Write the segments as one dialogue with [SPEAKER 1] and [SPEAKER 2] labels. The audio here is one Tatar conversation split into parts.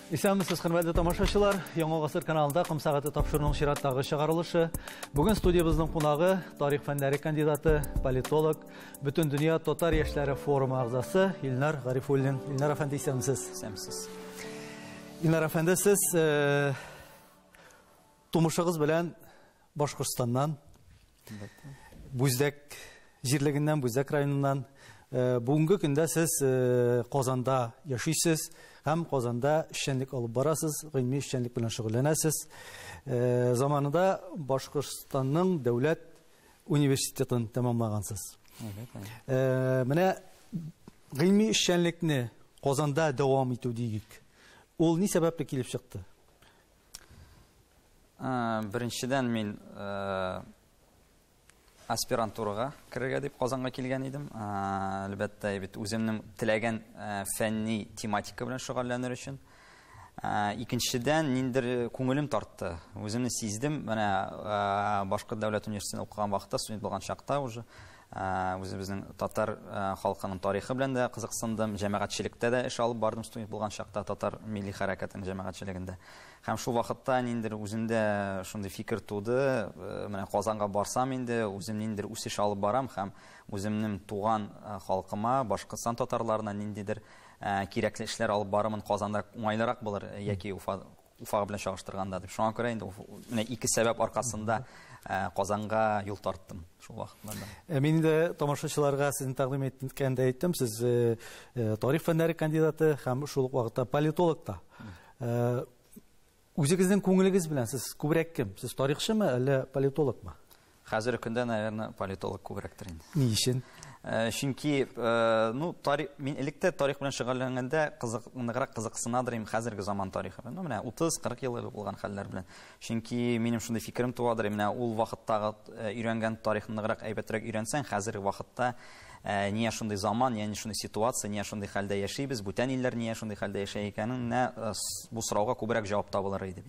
[SPEAKER 1] Исәнмесез, хөрмәтле тамашачылар. Яңа гасыр каналында Ком сәгате тапшыруының чираттагы чыгарылышы. Бүген студиябезнең кунагы тарих фәннәре кандидаты, политолог, Бөтендөнья татар яшьләре форумы әгъзасы Илнар Гарифуллин. Илнар әфәнде, исәнмесез.
[SPEAKER 2] Исәнмесез.
[SPEAKER 1] Илнар әфәнде, сез тумышыгыз белән Башкортстаннан, Бүздәк җирлегеннән, Бүздәк районыннан. Бүгенге көндә сез Казанда яшисез һәм Казанда эшчәнлек алып барасыз, гыйльми эшчәнлек белән шөгыльләнәсез. Заманында Башкортстанның дәүләт университетын тәмамлагансыз. Менә гыйльми эшчәнлекне Казанда дәвам итү диик. Ул ни сәбәпле килеп чыкты?
[SPEAKER 2] Беренчедән мин аспирантурага керергә дип Казанга килгән идем. Әлбәттә, бит үземнең теләгән фәнни тематика белән шөгыльләнер өчен. Икенчедән, ниндер күңелем тартты. Үземне сиздем, менә Башкорт дәүләт университетында укыган вакытта, студент булган чакта уже үзебезнең татар халкының тарихы белән дә кызыксындым, җәмәгатьчелектә дә эш алып бардым студент булган чакта, татар милли хәрәкәтенең җәмәгатьчелегендә. Һәм шул вакытта ниндер үземдә шундый фикер туды, менә Казанга барсам инде, үзем ниндер үсеш алып барам һәм үземнең туган халкыма, Башкортстан татарларына ниндидер кирәкле эшләр алып барымын Казанда уңайлырак булыр яки Уфа Уфа белән чагыштырганда дип. Шуңа күрә инде менә ике сәбәп аркасында Казанга юл тарттым шул вакытларда.
[SPEAKER 1] Мин инде тамашачыларга сезне тәкъдим иткәндә әйттем, сез тарих фәннәре кандидаты һәм шул ук вакытта политолог та. Үзегезнең күңелегез белән сез күбрәк кем? Сез тарихчымы, әллә политологмы?
[SPEAKER 2] Хәзерге көндә, наверное, политолог күбрәктер инде.
[SPEAKER 1] Ни өчен?
[SPEAKER 2] Чөнки, ну, тарих, мин элек тә тарих белән шөгыльләнгәндә кызык, ныграк кызыксынадыр идем хәзерге заман тарихы белән. Ну, менә 30-40 ел элек булган хәлләр белән. Чөнки минем шундый фикерем туадыр, менә ул вакыттагы өйрәнгән тарихны ныграк әйбәтрәк өйрәнсәң, хәзерге вакытта нигә шундый заман, нигә шундый ситуация, нигә шундый хәлдә яшибез, бүтән илләр нигә шундый хәлдә яшәй икәненә бу сорауга күбрәк җавап табылыр иде.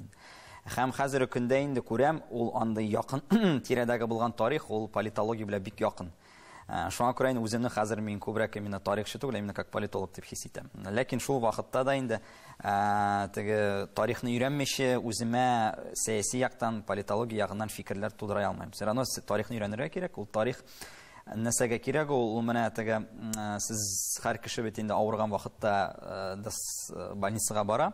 [SPEAKER 2] Һәм хәзерге көндә инде күрәм, ул андый якын тирәдәге булган тарих, ул политология белән бик якын. Шуңа күрә инде үземне хәзер мин күбрәк именно тарихчы түгел, именно как политолог дип хис итәм. Ләкин шул вакытта да инде теге тарихны өйрәнмичә үземә сәяси яктан, политология ягыннан фикерләр тудыра алмыйм. Все равно тарихны өйрәнергә кирәк, ул тарих нәрсәгә кирәк, ул менә теге сез һәр кеше бит инде авырган вакытта больницага бара.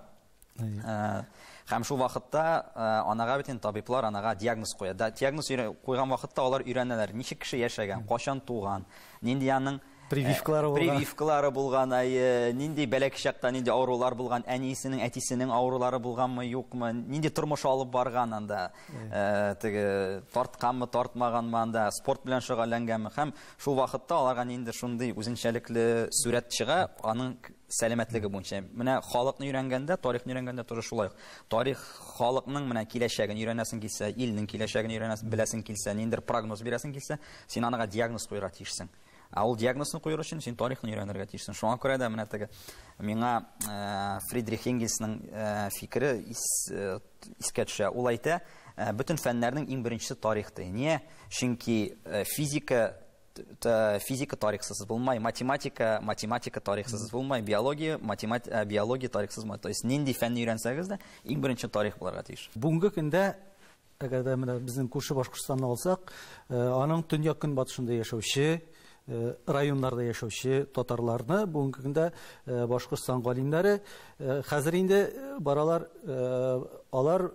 [SPEAKER 2] Һәм шул вакытта анага бит инде табиблар анага диагноз куя. Да, диагноз куйган вакытта алар өйрәнәләр, ничек кеше яшәгән, кайчан туган, нинди аның
[SPEAKER 1] прививкалары булган,
[SPEAKER 2] прививкалары булган, нинди бәләкәй чакта нинди авырулар булган, әнисенең, әтисенең авырулары булганмы, юкмы, нинди тормыш алып барган анда, теге тартканмы, тартмаганмы анда, спорт белән шөгыльләнгәнме. Һәм шул вакытта аларга нинди шундый үзенчәлекле сурәт чыга, аның сәламәтлеге буенча. Менә халыкны өйрәнгәндә, тарихны өйрәнгәндә тоже шулай ук. Тарих халыкның менә киләчәген өйрәнәсең килсә, илнең киләчәген өйрәнәсең, беләсең килсә, ниндидер прогноз бирәсең килсә, син анага диагноз куярга тиешсең. Ә ул диагнозны куяр өчен син тарихны өйрәнергә тиешсең. Шуңа күрә дә менә теге миңа Фридрих Энгельсның фикере искә төшә. Ул әйтә, бөтен фәннәрнең иң беренчесе тарих ди. Ниә? Чөнки физика физика тарихсыз булмай, математика, математика тарихсыз булмай, биология, биология тарихсыз булмай. То есть нинди фәнне өйрәнсәгез дә, иң беренче тарих булырга тиеш.
[SPEAKER 1] Бүгенге көндә, әгәр дә менә безнең күрше Башкортстанны алсак, аның төньяк көнбатышында яшәүче, районнарда яшәүче татарларны бүгенге көндә Башкортстан галимнәре хәзер инде баралар, алар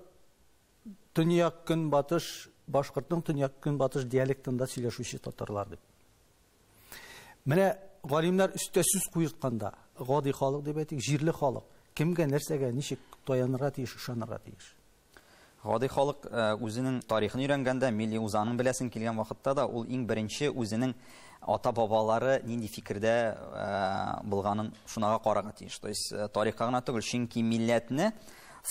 [SPEAKER 1] төньяк көнбатыш башкортның төньяк көнбатыш диалектында сөйләшүче татарлар дип. Менә галимнәр өстә сүз куертканда, гади халык дип әйтик, җирле халык кемгә, нәрсәгә, ничек таянырга тиеш, ышанырга тиеш?
[SPEAKER 2] Гади халык үзенең тарихын өйрәнгәндә, милли үзаңын беләсен килгән вакытта да ул иң беренче үзенең ата-бабалары нинди фикердә булганын шунага карарга тиеш. То есть тарихка гына түгел, чөнки милләтне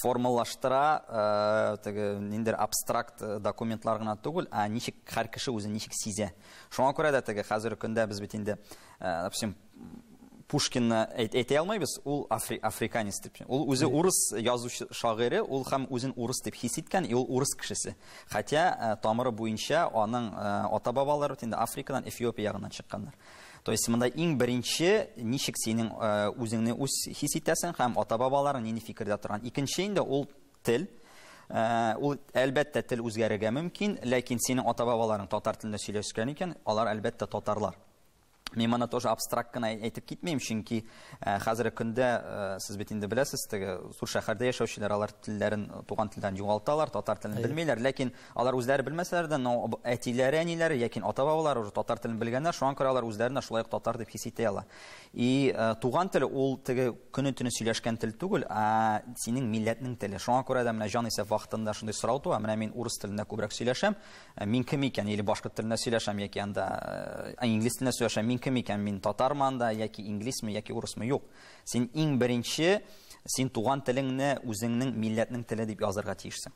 [SPEAKER 2] формалаштыра теге ниндидер абстракт документлар гына түгел, ә ничек һәр кеше үзен ничек сизә. Шуңа күрә дә теге хәзерге көндә без бит инде, допустим, Пушкинны әйтә алмайбыз, ул африканец дип. Ул үзе урыс язучы шагыйре, ул һәм үзен урыс дип хис иткән, и ул урыс кешесе. Хотя тамыры буенча аның ата-бабалары бит инде Африкадан, Эфиопия ягыннан чыкканнар. То есть монда иң беренче ничек синең үзеңне үз хис итәсең һәм ата-бабаларың нинди фикердә торган. Икенче инде ул тел. Ул әлбәттә тел үзгәрергә мөмкин, ләкин синең ата-бабаларың татар телендә сөйләшкән икән, алар әлбәттә татарлар. Мин моны тоже абстракт кына әйтеп китмим, чөнки хәзерге көндә сез бит инде беләсез, теге зур шәһәрдә яшәүчеләр алар телләрен, туган телләрен югалталар, татар телен белмиләр, ләкин алар үзләре белмәсәләр дә, но әтиләре, әниләре яки ата-бабалары уже татар телен белгәннәр, шуңа күрә алар үзләрен шулай ук татар дип хис итә ала. И туган тел ул теге көне-төне сөйләшкән тел түгел, ә синең милләтнең теле. Шуңа күрә дә менә җанисәп вакытында шундый сорау туа, менә мин урыс телендә күбрәк сөйләшәм, мин кем икән, или башкорт телендә сөйләшәм, яки анда инглиз телендә сөйләшәм, мин кем икән, мин татармы анда, яки инглизме, яки урысмы? Юк. Син иң беренче, син туган телеңне үзеңнең милләтнең теле дип язырга тиешсең.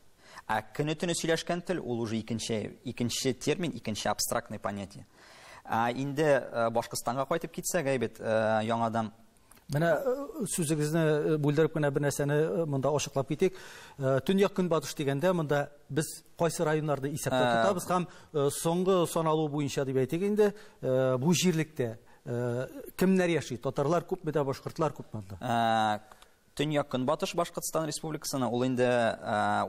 [SPEAKER 2] Ә көне-төне сөйләшкән тел ул уже икенче термин, икенче абстрактный понятие. Ә инде Башкортстанга кайтып китсәк, әйбәт, яңадан
[SPEAKER 1] Менә сүзегезне бүлдереп кенә бер нәрсәне монда ачыклап китик. Төньяк көнбатыш дигәндә монда без кайсы районнарны исәптә тотабыз һәм соңгы саналу буенча дип әйтик инде, бу җирлектә кемнәр яши? Татарлар күпме дә, башкортлар күпме анда?
[SPEAKER 2] Төньяк көнбатыш Башкортстан Республикасына ул инде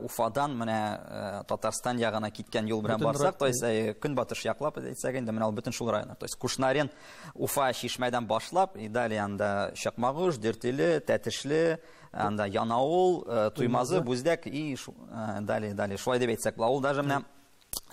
[SPEAKER 2] Уфадан менә Татарстан ягына киткән юл белән барсак, то есть көнбатыш яклап әйтсәк инде менә ул бөтен шул районнар. То есть Кушнарен, Уфа, Чишмәдән башлап, и далее анда Чакмагыш, Дүртөйле, Тәтешле, анда Янаул, Туймазы, Бүздәк и далее, далее. Шулай дип әйтсәк була. Ул даже менә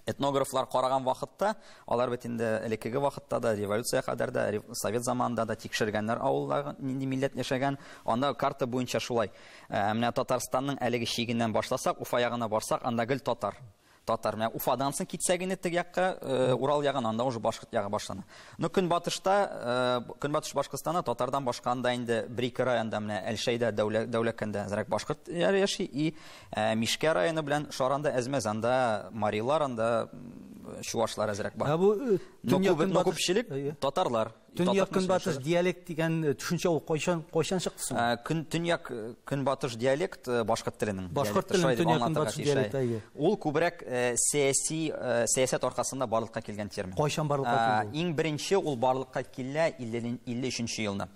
[SPEAKER 2] этнографлар караган вакытта, алар бит инде элеккеге вакытта да, революция кадәр дә, совет заманында да тикшергәннәр авылларда нинди милләт яшәгән. Анда карта буенча шулай. Менә Татарстанның әлеге чигеннән башласак, Уфа ягына барсак, анда гел татар. Татар. Менә Уфадан соң китсәк инде теге якка, Урал ягына, анда уже башкорт ягы башлана. Но көнбатышта, көнбатыш Башкортстанда татардан башка анда инде бер-ике районда, менә Әлшәйдә, Дәүләкәндә әзрәк башкорт яши, и Мишкә районы белән Шаранда әзмәз, анда марилар, анда чувашлар әзрәк бар.
[SPEAKER 1] Ә бу
[SPEAKER 2] Но күпчелек татарлар.
[SPEAKER 1] Төньяк көнбатыш диалект дигән төшенчә ул кайчан чыкты соң?
[SPEAKER 2] Төньяк көнбатыш диалект башкорт теленең.
[SPEAKER 1] Башкорт теленең төньяк көнбатыш диалекты.
[SPEAKER 2] Ул күбрәк сәясәт аркасында барлыкка килгән термин.
[SPEAKER 1] Кайчан барлыкка килде?
[SPEAKER 2] Иң беренче ул барлыкка килә 53 елны.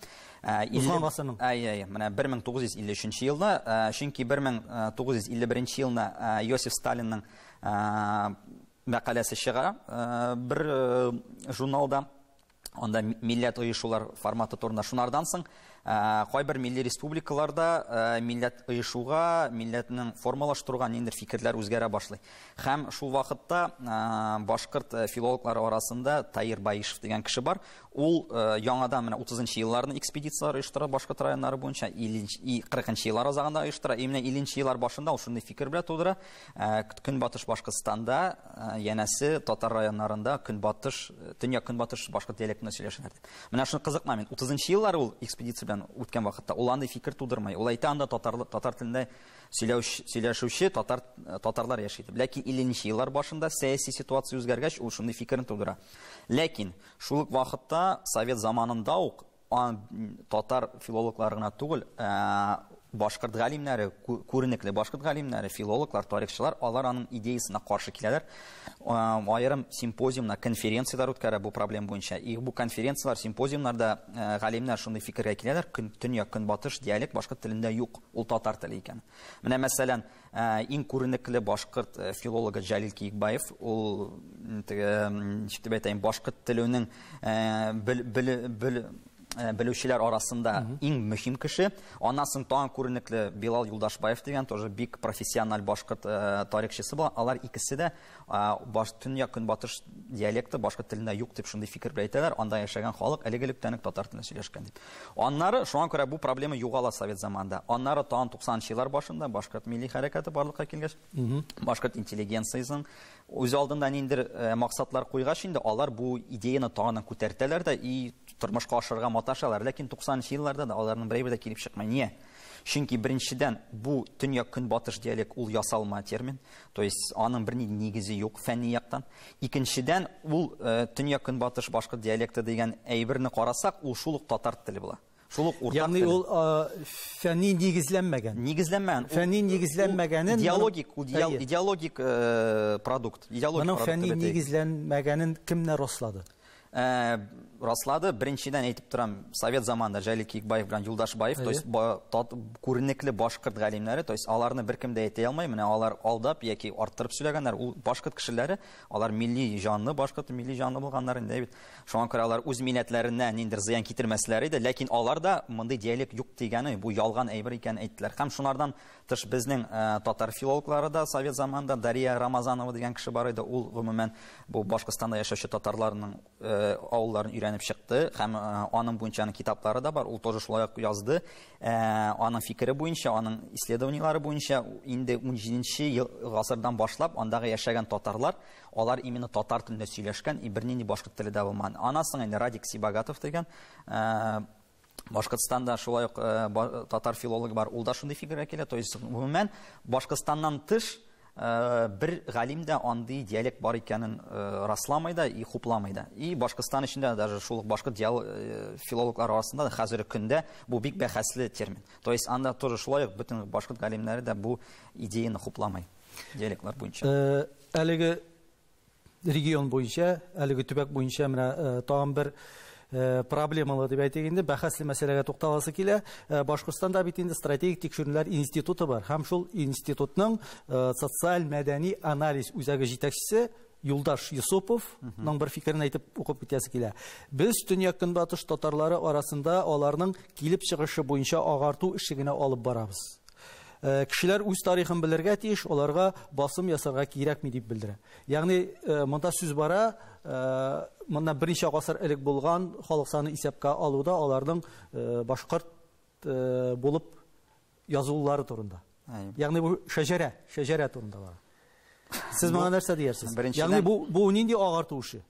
[SPEAKER 1] Узган гасырның.
[SPEAKER 2] Әй, менә 1953 елны, чөнки 1951 елны Иосиф Сталинның мәкаләсе чыга бер журналда. Анда милләт оешулар форматы турында. Шунардан соң кайбер милли республикаларда милләт оешуга, милләтнең формалаштыруга ниндидер фикерләр үзгәрә башлый. Һәм шул вакытта башкорт филологлары арасында Таир Баишев дигән кеше бар. Ул яңадан менә 30 елларны экспедицияләр оештыра башкорт районнары буенча, 40 еллар азагында оештыра. И менә 50 еллар башында ул шундый фикер белән тудыра. Көнбатыш Башкортстанда, янәсе татар районнарында көнбатыш, төньяк көнбатыш башкорт диалектында сөйләшәләр дип. Менә шуны кызык момент. 30 еллар ул экспедиция белән үткән вакытта ул андый фикер тудырмай. Ул әйтә, анда татар телендә сөйләшүче татарлар яши дип. Ләкин 50 еллар башында сәяси ситуация үзгәргәч, ул шундый фикерен тудыра. Ләкин шул ук вакытта совет заманында ук татар филологлары гына түгел, башкорт галимнәре, күренекле башкорт галимнәре, филологлар, тарихчылар, алар аның идеясына каршы киләләр. Аерым симпозиумнар, конференцияләр үткәрә бу проблема буенча. И бу конференцияләр, симпозиумнарда галимнәр шундый фикергә киләләр, төньяк көнбатыш диалект башкорт телендә юк, ул татар теле икән. Менә мәсәлән, иң күренекле башкорт филологы Җәлил Киекбаев, ул теге, ничек дип әйтәем, башкорт теленең белүчеләр арасында иң мөһим кеше. Аннан соң тагын күренекле Билал Юлдашбаев дигән тоже бик профессиональ башкорт тарихчысы була. Алар икесе дә төньяк көнбатыш диалекты башкорт телендә юк дип шундый фикер белән әйтәләр. Анда яшәгән халык элек-электән үк татар телендә сөйләшкән дип. Аннары шуңа күрә бу проблема югала совет заманында. Аннары тагын 90 еллар башында башкорт милли хәрәкәте барлыкка килгәч, башкорт интеллигенциясенең үз алдында ниндидер максатлар куйгач инде алар бу идеяны тагын күтәртәләр дә и тормышка ашырырга маташалар. Ләкин 90 елларда да аларның берәү дә килеп чыкмый. Ния? Чөнки беренчедән бу төньяк көнбатыш диалект ул ясалма термин, то есть аның бернинди нигезе юк фәнни яктан. Икенчедән ул төньяк көнбатыш башкорт диалекты дигән әйберне карасак, ул шул ук татар теле була. Шул ук уртак
[SPEAKER 1] Ягъни
[SPEAKER 2] теле.
[SPEAKER 1] ул фәнни нигезләнмәгән.
[SPEAKER 2] Нигезләнмәгән.
[SPEAKER 1] Фәнни нигезләнмәгәнен
[SPEAKER 2] идеологик, ул идеологик продукт. Идеологик
[SPEAKER 1] Моның
[SPEAKER 2] продукт
[SPEAKER 1] фәнни
[SPEAKER 2] дип әйтәйек.
[SPEAKER 1] нигезләнмәгәнен кемнәр раслады?
[SPEAKER 2] раслады. Беренчедән әйтеп торам, совет заманында Җәлил Киекбаев белән Юлдашбаев, то есть күренекле башкорт галимнәре, то есть аларны беркем дә әйтә алмый, менә алар алдап яки арттырып сөйләгәннәр. Ул башкорт кешеләре, алар милли җанлы, башкорт милли җанлы булганнар инде бит. Шуңа күрә алар үз милләтләренә ниндидер зыян китермәсләр иде, ләкин алар да мондый диалект юк дигәне, бу ялган әйбер икәнен әйттеләр. Һәм шунардан тыш безнең татар филологлары да совет заманында Дария Рамазанова дигән кеше бар иде, ул гомумән бу Башкортстанда яшәүче татарларның авылларын өйрәнеп чыкты һәм аның буенча аның китаплары да бар, ул тоже шулай ук язды. Аның фикере буенча, аның исследованиелары буенча инде 17 ел гасырдан башлап андагы яшәгән татарлар, алар именно татар телендә сөйләшкән и бернинди башкорт теле дә булмаган. Аннан соң инде Радик Сибагатов дигән Башкортстанда шулай ук татар филологы бар, ул да шундый фикергә килә. То есть гомумән Башкортстаннан тыш бер галим дә андый диалект бар икәнен расламый да и хупламый да. И Башкортстан эчендә даже шул ук башкорт филологлар арасында да хәзерге көндә бу бик бәхәсле термин. То есть анда тоже шулай ук бөтен башкорт галимнәре дә бу идеяны хупламый диалектлар буенча.
[SPEAKER 1] Әлеге регион буенча, әлеге төбәк буенча менә тагын бер проблемалы дип әйтик инде, бәхәсле мәсьәләгә тукталасы килә. Башкортстанда бит инде стратегик тикшеренүләр институты бар һәм шул институтның социаль мәдәни анализ үзәге җитәкчесе Юлдаш Юсуповның бер фикерен әйтеп укып китәсе килә. Без төньяк көнбатыш татарлары арасында аларның килеп чыгышы буенча агарту эше генә алып барабыз. Кешеләр үз тарихын белергә тиеш, аларга басым ясарга кирәкми дип белдерә. Ягъни монда сүз бара, моннан берничә гасыр элек булган халык саны исәпкә алуда аларның башкорт булып язулары турында. Ягъни бу шәҗәрә, шәҗәрә турында бара. Сез моңа нәрсә диярсез? Ягъни бу нинди агарту эше?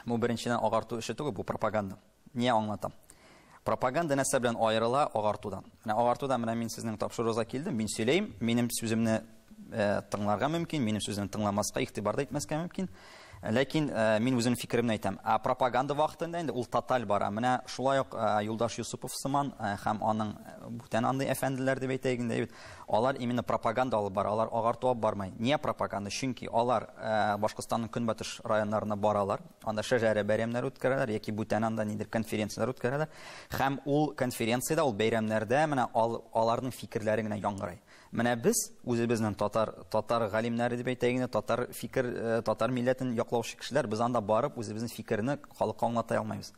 [SPEAKER 2] Бу беренчедән агарту эше түгел, бу пропаганда. Ни аңлатам? Пропаганда нәрсә белән аерыла агартудан? Менә агартудан менә мин сезнең тапшыруыгызга килдем, мин сөйләйм, минем сүземне тыңларга мөмкин, минем сүземне тыңламаска, игътибар да итмәскә мөмкин. Ләкин мин үземнең фикеремне әйтәм. Ә пропаганда вакытында инде ул тоталь бара. Менә шулай ук Юлдаш Юсупов сыман һәм аның бүтән андый әфәнделәр дип әйтәйек инде, бит. Алар именно пропаганда алып бара, алар агарту алып бармый. Ния пропаганда? Чөнки алар Башкортстанның көнбатыш районнарына баралар, анда шәҗәрә бәйрәмнәре үткәрәләр яки бүтән анда нидер конференцияләр үткәрәләр. Һәм ул конференциядә, ул бәйрәмнәрдә менә аларның фикерләре генә яңгырай. Менә без үзебезнең татар галимнәре дип әйтәйек инде, татар фикер, татар милләтен яклаучы кешеләр, без анда барып үзебезнең фикерне халыкка аңлата алмыйбыз.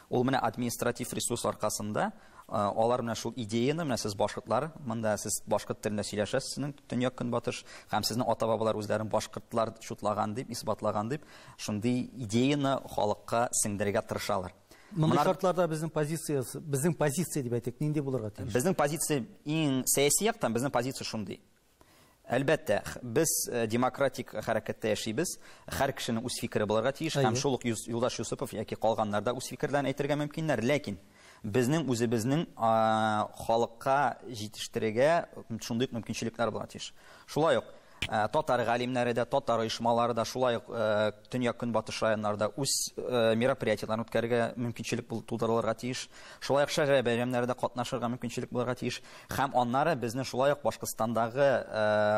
[SPEAKER 2] Ул менә административ ресурс аркасында алар менә шул идеяны, менә сез башкортлар, монда сез башкорт телендә сөйләшәсез, сезнең төньяк көнбатыш, һәм сезнең ата-бабалар үзләрен башкортлар чутлаган дип, исбатлаган дип, шундый идеяны халыкка сеңдерергә тырышалар.
[SPEAKER 1] Мондый шартларда безнең позициясе, безнең позиция дип әйтик, нинди булырга тиеш?
[SPEAKER 2] Безнең позиция иң сәяси яктан, безнең позиция шундый. Әлбәттә, без демократик хәрәкәттә яшибез. Һәр кешенең үз фикере булырга тиеш, һәм шул ук Юлдаш Юсупов яки калганнар да үз фикерләрен әйтергә мөмкиннәр, ләкин безнең үзебезнең халыкка җитештерергә шундый ук мөмкинчелекләр булырга тиеш. Шулай ук татар галимнәре дә, татар оешмалары да, шулай ук төньяк көнбатыш районнарда үз мероприятиеләрен үткәрергә мөмкинчелек тудырылырга тиеш. Шулай ук шәҗәрә бәйрәмнәрендә катнашырга мөмкинчелек булырга тиеш. Һәм аннары безне шулай ук Башкортстандагы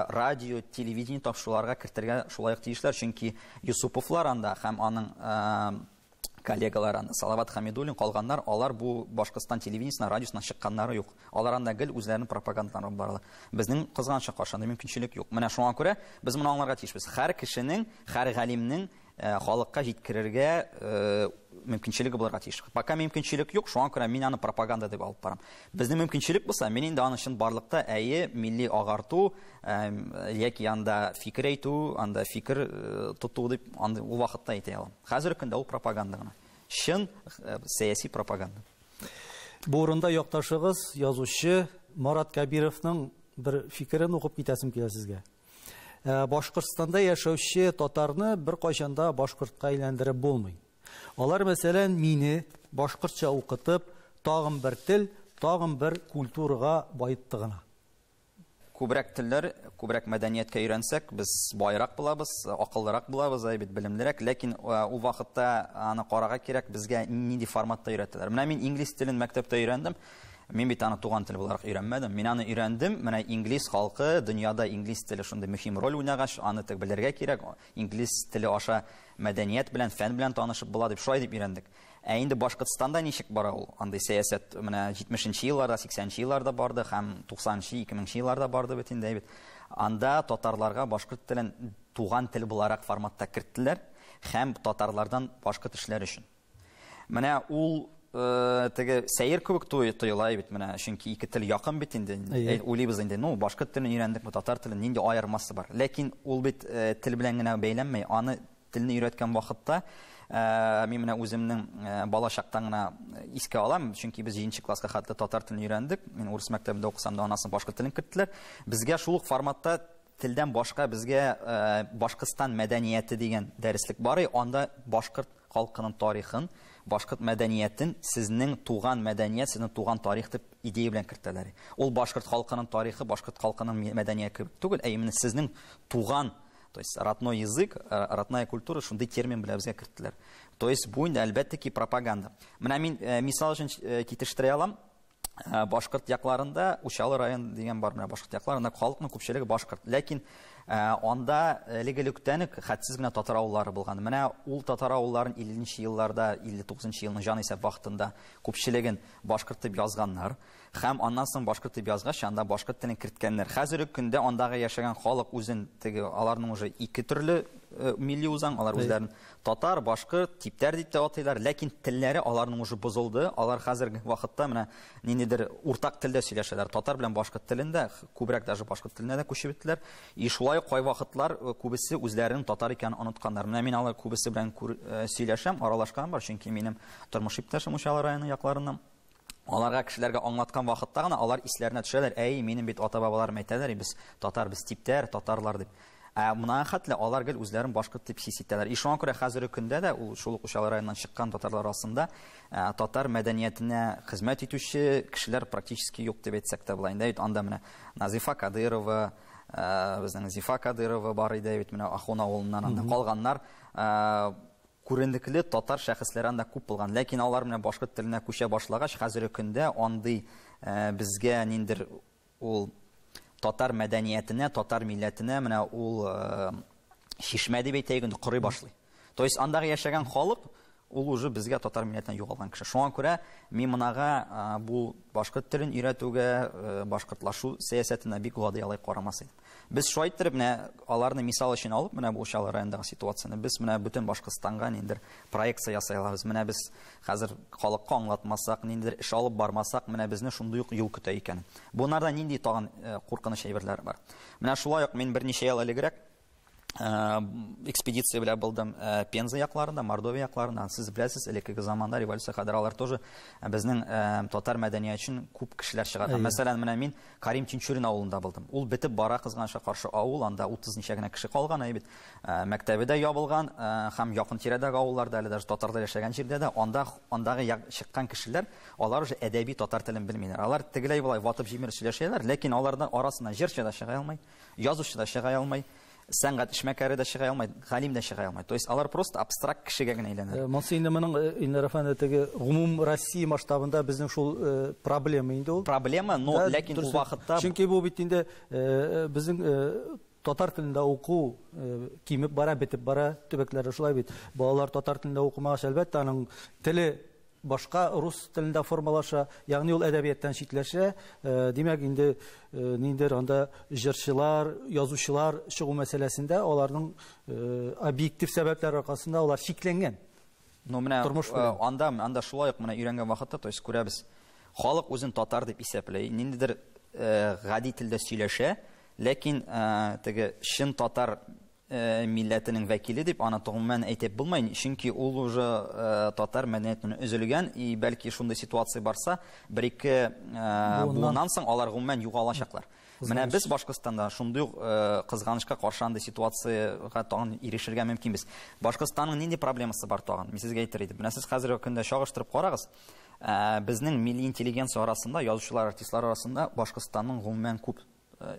[SPEAKER 2] радио, телевидение тапшыруларга кертергә шулай ук тиешләр, чөнки Юсуповлар анда һәм аның коллегалары анда, Салават Хамидуллин, калганнар, алар бу Башкортстан телевидениесенә, радиосына чыкканнары юк. Алар анда гел үзләренең пропагандаларын алып баралар. Безнең кызганычка каршы андый мөмкинчелек юк. Менә шуңа күрә без моны аңларга тиешбез. Һәр кешенең, һәр галимнең халыкка җиткерергә мөмкинчелеге булырга тиеш. Пока мөмкинчелек юк, шуңа күрә мин аны пропаганда дип алып барам. Безнең мөмкинчелек булса, мин инде аны чын барлыкта әйе милли агарту яки анда фикер әйтү, анда фикер тоту дип анда ул вакытта әйтә алам. Хәзерге көндә ул пропаганда гына. Чын сәяси пропаганда.
[SPEAKER 1] Бу урында якташыгыз, язучы Марат Кәбировның бер фикерен укып китәсем килә сезгә. Башкортстанда яшәүче татарны бер кайчан да башкортка әйләндереп булмый. Алар, мәсәлән, мине башкортча укытып, тагын бер тел, тагын бер культурага байытты гына.
[SPEAKER 2] Күбрәк телләр, күбрәк мәдәнияткә өйрәнсәк, без байрак булабыз, акыллырак булабыз, әй бит белемлерәк, ләкин ул вакытта аны карарга кирәк, безгә нинди форматта өйрәттеләр. Менә мин инглиз телен мәктәптә өйрәндем. Мин бит аны туган тел буларак өйрәнмәдем. Мин аны өйрәндем. Менә инглиз халкы дөньяда инглиз теле шундый мөһим роль уйнагач, аны тик белергә кирәк. Инглиз теле аша мәдәният белән, фән белән танышып була дип шулай дип өйрәндек. Ә инде Башкортстанда ничек бара ул? Андый сәясәт менә 70 елларда, 80 елларда барды һәм 90 2000 елларда барды бит инде бит. Анда татарларга башкорт телен туган тел буларак форматта керттеләр һәм татарлардан башкорт эшләр өчен. Менә ул теге сәер кебек тоела бит менә, чөнки ике тел якын бит инде. Уйлыйбыз инде, ну, башкорт телен өйрәндек, бу татар телен нинди аермасы бар. Ләкин ул бит тел белән генә бәйләнмәй, аны телне өйрәткән вакытта мин менә үземнең бала чактан гына искә алам, чөнки без 7 класска хәтле татар телен өйрәндек. Мин урыс мәктәбендә укысам да, анасы башкорт телен керттеләр. Безгә шул ук форматта телдән башка безгә Башкортстан мәдәнияте дигән дәреслек бар, анда башкорт халкының тарихын, башкорт мәдәниятен сезнең туган мәдәният, сезнең туган тарих дип идея белән кертәләр. Ул башкорт халкының тарихы, башкорт халкының мәдәнияте кебек түгел, ә именно сезнең туган, то есть родной язык, родная культура, шундый термин белән безгә керттеләр. То есть бу инде әлбәттә ки пропаганда. Менә мин мисал өчен китерештерә алам. Башкорт якларында Учалы район дигән бар, менә башкорт якларында халыкның күпчелеге башкорт. Ләкин анда элек-электән үк хәтсез генә татар авыллары булган. Менә ул татар авылларын 50 елларда, 59 елның җанисәп вакытында күпчелеген башкорт дип язганнар. Һәм аннан соң башкорт дип язгач, анда башкорт телен керткәннәр. Хәзерге көндә андагы яшәгән халык үзен теге аларның уже ике төрле милли үзаң, алар үзләрен татар, башкорт, типтәр дип тә атыйлар, ләкин телләре аларның уже бозылды. Алар хәзерге вакытта менә ниндидер уртак телдә сөйләшәләр. Татар белән башкорт телендә, күбрәк даже башкорт теленә дә күчеп беттеләр. И шулай ук кайвакытлар күбесе үзләренең татар икәнен онытканнар. Менә мин алар күбесе белән сөйләшәм, аралашканым бар, чөнки минем тормыш иптәшем Учалы районы якларыннан. Аларга кешеләргә аңлаткан вакытта гына алар исләренә төшәләр. Әй, минем бит ата-бабаларым әйтәләр, без татар, без типтәр, татарлар дип. Ә моңа хәтле алар гел үзләрен башкорт дип хис итәләр. И шуңа күрә хәзерге көндә дә ул шул ук Учалы районыннан чыккан татарлар арасында татар мәдәниятенә хезмәт итүче кешеләр практически юк дип әйтсәк тә була. Инде анда менә Назифа Кадырова, безнең Зифа Кадырова бар иде бит, менә Ахун авылыннан анда калганнар күренекле татар шәхесләре анда күп булган. Ләкин алар менә башкорт теленә күчә башлагач, хәзерге көндә андый безгә ниндер ул татар мәдәниятенә, татар милләтенә менә ул чишмә дип әйтәйек инде, корый башлый. То есть андагы яшәгән халык ул уже безгә татар милләтеннән югалган кеше. Шуңа күрә мин монага бу башкорт телен өйрәтүгә, башкортлашу сәясәтенә бик гади алай карамас идем. Без шулай иттереп менә аларны мисал өчен алып, менә бу Учалы районындагы ситуацияне без менә бөтен Башкортстанга ниндидер проекция ясый алабыз. Менә без хәзер халыкка аңлатмасак, ниндидер эш алып бармасак, менә безне шундый ук юл көтә икән. Бунарда нинди тагын куркыныч әйберләр бар. Менә шулай ук мин берничә ел элегрәк экспедиция белән булдым Пенза якларында, Мордовия якларында. Сез беләсез, элеккеге заманда революция кадәр алар тоже безнең татар мәдәнияте өчен күп кешеләр чыгарды. Мәсәлән, менә мин Карим Тинчурин авылында булдым. Ул бетеп бара кызганычка каршы авыл, анда 30 ничә генә кеше калган, әй бит. Мәктәбе дә ябылган, һәм якын тирәдәге авылларда әле даже татарлар яшәгән җирдә дә анда андагы чыккан кешеләр, алар уже әдәби татар телен белмиләр. Алар тегеләй болай ватып җимереп сөйләшәләр, ләкин алардан арасыннан җырчы да чыга алмый, язучы да чыга алмый, сәнгать эшмәкәре дә чыга алмый, галим дә чыга алмый. То есть алар просто абстракт кешегә генә әйләнә.
[SPEAKER 1] Монсы инде моның Илнар әфәнде теге гомум Россия масштабында безнең шул проблема инде ул.
[SPEAKER 2] Проблема, но ләкин ул вакытта
[SPEAKER 1] чөнки бу бит инде безнең татар телендә уку кимеп бара, бетеп бара төбәкләрдә шулай бит. Балалар татар телендә укымагач, әлбәттә, аның теле башка рус телендә формалаша, ягъни ул әдәбияттан читләшә. Димәк, инде ниндидер анда җырчылар, язучылар чыгу мәсьәләсендә аларның объектив сәбәпләр аркасында алар чикләнгән.
[SPEAKER 2] Ну, менә анда шулай ук менә өйрәнгән вакытта, то есть күрәбез, халык үзен татар дип исәпләй, ниндидер гади телдә сөйләшә, ләкин теге чын татар милләтенең вәкиле дип аны гомумән әйтеп булмый, чөнки ул уже татар мәдәниятеннән өзелгән, и бәлки шундый ситуация барса, бер-ике буыннан соң алар гомумән югалачаклар. Менә без Башкортстанда шундый ук кызганычка каршы андый ситуациягә тагын ирешергә мөмкинбез. Башкортстанның нинди проблемасы бар тагын? Мин сезгә әйтер идем. Менә сез хәзерге көндә чагыштырып карагыз, безнең милли интеллигенция арасында, язучылар, артистлар арасында Башкортстанның гомумән күп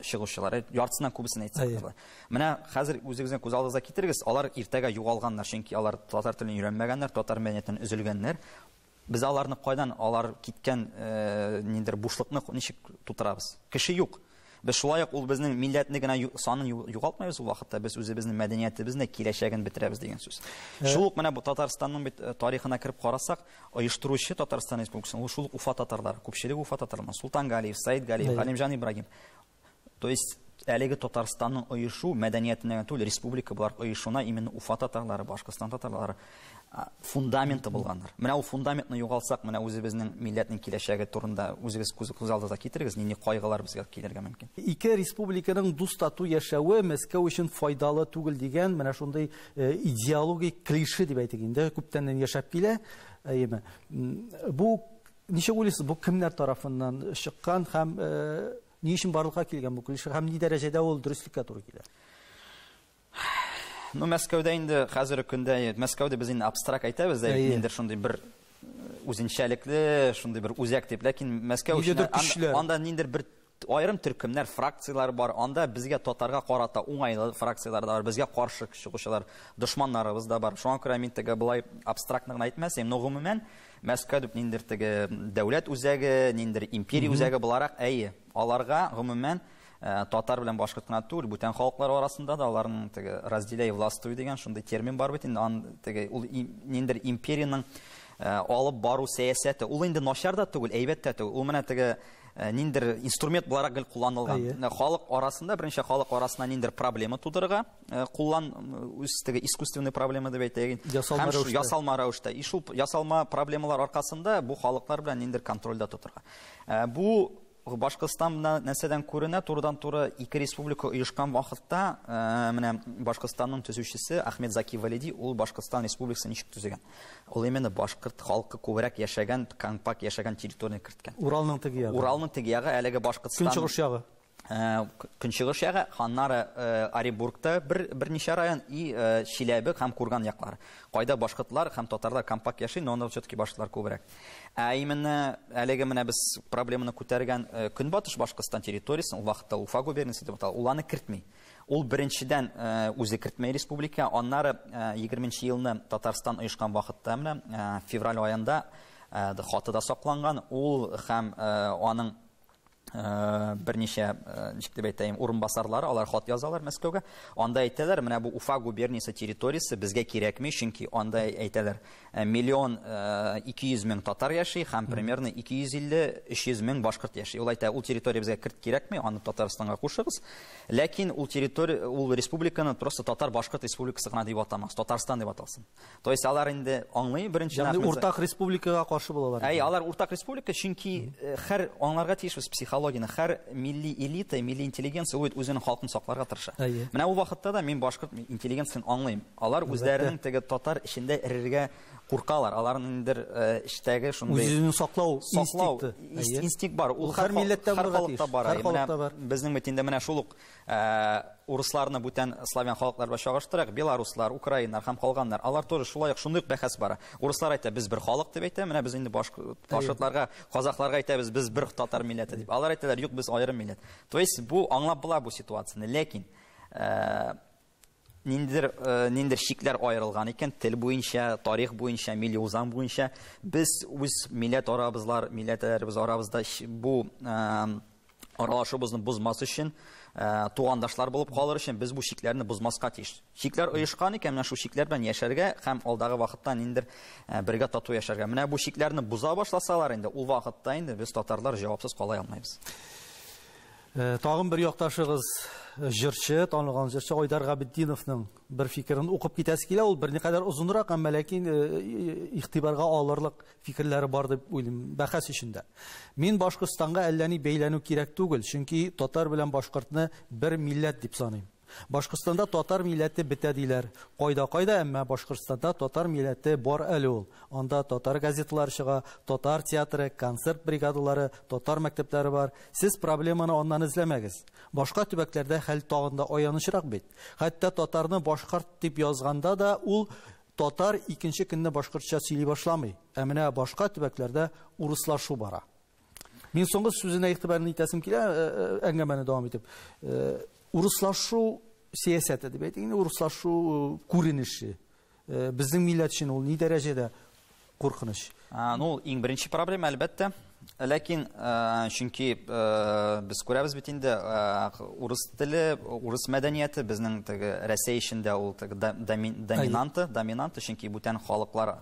[SPEAKER 2] чыгучылар, яртысыннан күбесен әйтсәк була. Менә хәзер үзегезнең күз алдыгызга китерегез, алар иртәгә югалганнар, чөнки алар татар телен өйрәнмәгәннәр, татар мәдәниятеннән өзелгәннәр. Без аларны кайдан, алар киткән ниндидер бушлыкны ничек тутырабыз? Кеше юк. Без шулай ук ул безнең милләтне генә санын югалтмыйбыз ул вакытта, без үзебезнең мәдәниятебезне, киләчәген бетерәбез дигән сүз. Шул ук менә бу Татарстанның бит тарихына кереп карасак, оештыручы Татарстан Республикасының ул шул ук Уфа татарлары, күпчелек Уфа татарлары, Султан Галиев, Саид Галиев, Галимҗан Ибрагим. То есть әлеге Татарстанның оешу мәдәниятенә генә түгел, республика буларак оешуына именно Уфа татарлары, Башкортстан татарлары фундаменты булганнар. Менә ул фундаментны югалтсак, менә үзебезнең милләтнең киләчәге турында үзегез күз алдыгызга китерегез, нинди кайгылар безгә килергә мөмкин.
[SPEAKER 1] Ике республиканың дус тату яшәве Мәскәү өчен файдалы түгел дигән менә шундый идеологик клише дип әйтик инде, күптәннән яшәп килә. Әйеме? Бу ничек уйлыйсыз, бу кемнәр тарафыннан чыккан һәм ни өчен барлыкка килгән бу клише һәм ни дәрәҗәдә ул дөреслеккә туры килә?
[SPEAKER 2] Ну, Мәскәүдә инде хәзерге көндә, Мәскәүдә без инде абстракт әйтәбез, дә, ниндидер шундый бер үзенчәлекле, шундый бер үзәк дип, ләкин Мәскәү өчен анда ниндидер бер аерым төркемнәр, фракцияләр бар. Анда безгә татарга карата уңайлы фракцияләр дә бар, безгә каршы чыгучылар, дошманнарыбыз да бар. Шуңа күрә мин теге болай абстрактны гына әйтмәс идем, но гомумән Мәскәү дип ниндидер теге дәүләт үзәге, ниндидер империя үзәге буларак, әйе, аларга гомумән татар белән башкорт кына түгел, бүтән халыклар арасында да аларның теге разделяй властвуй дигән шундый термин бар бит инде, ан теге ул ниндидер империянең алып бару сәясәте. Ул инде начар да түгел, әйбәт тә түгел. Ул менә теге ниндидер инструмент буларак гел кулланылган. Халык арасында, беренче халык арасында ниндидер проблема тудырырга, куллан үз теге искусственный проблема дип әйтәйек.
[SPEAKER 1] Ясалма рәвештә.
[SPEAKER 2] Ясалма рәвештә. И шул ясалма проблемалар аркасында бу халыклар белән ниндидер контрольдә тотырга. Бу Башкортстан менә нәрсәдән күренә, турыдан-туры ике республика оешкан вакытта, менә Башкортстанның төзүчесе Ахмед Заки Валиди, ул Башкортстан республикасын ничек төзегән? Ул именно башкорт халкы күбрәк яшәгән, компакт яшәгән территорияне керткән.
[SPEAKER 1] Уралның теге ягы.
[SPEAKER 2] Уралның теге ягы, әлеге Башкортстан.
[SPEAKER 1] Көнчыгыш ягы.
[SPEAKER 2] Көнчыгыш ягы, аннары Оренбургта берничә район и Чиләбе һәм Курган яклары. Кайда башкортлар һәм татарлар компакт яши, но анда все-таки башкортлар күбрәк. Ә именно әлеге менә без проблеманы күтәргән Көнбатыш Башкортстан территориясен, ул вакытта Уфа губерниясе дип атала, ул аны кертми. Ул беренчедән үзе кертмәй республика, аннары 20 елны Татарстан оешкан вакытта менә февраль аенда хаты да сакланган, ул һәм аның берничә, ничек дип әйтәем, урынбасарлары, алар хат язалар Мәскәүгә. Анда әйтәләр, менә бу Уфа губерниясе территориясе безгә кирәкми, чөнки анда әйтәләр, 1 200 000 татар яши һәм примерно 250-300 мең башкорт яши. Ул әйтә, ул территория безгә керт кирәкми, аны Татарстанга кушыгыз. Ләкин ул территория, ул республиканы просто татар-башкорт республикасы гына дип атамагыз, Татарстан дип аталсын. То есть алар инде аңлый беренчедән.
[SPEAKER 1] Ягъни уртак республикага каршы булалар.
[SPEAKER 2] Әй, алар уртак республика, чөнки һәр аңларга тиешбез психологияне, һәр милли элита, милли интеллигенция ул бит үзенең халкын сакларга тырыша. Менә ул вакытта да мин башкорт интеллигенциясен аңлыйм. Алар үзләренең теге татар эчендә эрергә куркалар. Аларның ниндидер эчтәге шундый
[SPEAKER 1] Үз-үзен саклау
[SPEAKER 2] саклау
[SPEAKER 1] инстинкты.
[SPEAKER 2] Инстинкт бар. Ул
[SPEAKER 1] һәр милләттә
[SPEAKER 2] һәр
[SPEAKER 1] булырга
[SPEAKER 2] халыкта
[SPEAKER 1] тиеш.
[SPEAKER 2] Бар.
[SPEAKER 1] Һәр
[SPEAKER 2] Менә
[SPEAKER 1] халыкта бар.
[SPEAKER 2] безнең бит инде менә шул ук урысларны бүтән славян халыклар белән чагыштырыйк, белоруслар, украиннар һәм калганнар. Алар тоже шулай ук шундый ук бәхәс бара. Урыслар әйтә, без бер халык дип әйтә, менә без инде башкортларга, казахларга әйтәбез, без бер татар милләте дип. Алар әйтәләр, юк, без аерым милләт. То есть бу аңлап була бу ситуацияне, ләкин ниндидер чикләр аерылган икән, тел буенча, тарих буенча, милли үзаң буенча, без үз милләт арабызлар, милләтләребез арабызда бу аралашуыбызны бозмас өчен, тугандашлар булып калыр өчен без бу чикләрне бозмаска тиеш. Чикләр оешкан икән, менә шул чикләр белән яшәргә һәм алдагы вакытта ниндидер бергә тату яшәргә. Менә бу чикләрне боза башласалар инде, ул вакытта инде без татарлар җавапсыз кала алмыйбыз.
[SPEAKER 1] Тагын бер якташыгыз, җырчы, танылган җырчы Айдар Габетдиновның бер фикерен укып китәсе килә. Ул берникадәр озынрак, әмма ләкин игътибарга алырлык фикерләре бар дип уйлыйм бәхәс эчендә. Мин Башкортстанга әллә ни бәйләнү кирәк түгел, чөнки татар белән башкортны бер милләт дип саныйм. Башкортстанда татар милләте бетә диләр. Кайда-кайда, әмма Башкортстанда татар милләте бар әле ул. Анда татар газеталары чыга, татар театры, концерт бригадалары, татар мәктәпләре бар. Сез проблеманы аннан эзләмәгез. Башка төбәкләрдә хәл тагын да аянычрак бит. Хәтта татарны башкорт дип язганда да ул татар икенче көнне башкортча сөйли башламый. Ә менә башка төбәкләрдә урыслашу бара. Мин соңгы сүзенә игътибарны итәсем килә, әңгәмәне дәвам итеп. Урыслашу сәясәте дип әйтик, инде урыслашу күренеше. Безнең милләт өчен ул ни дәрәҗәдә куркыныч?
[SPEAKER 2] Ну, иң беренче проблема, әлбәттә, Ләкин чөнки без күрәбез бит инде, урыс теле, урыс мәдәнияте безнең теге Рәсәй эчендә ул теге доминанты, доминанты, чөнки бүтән халыклар,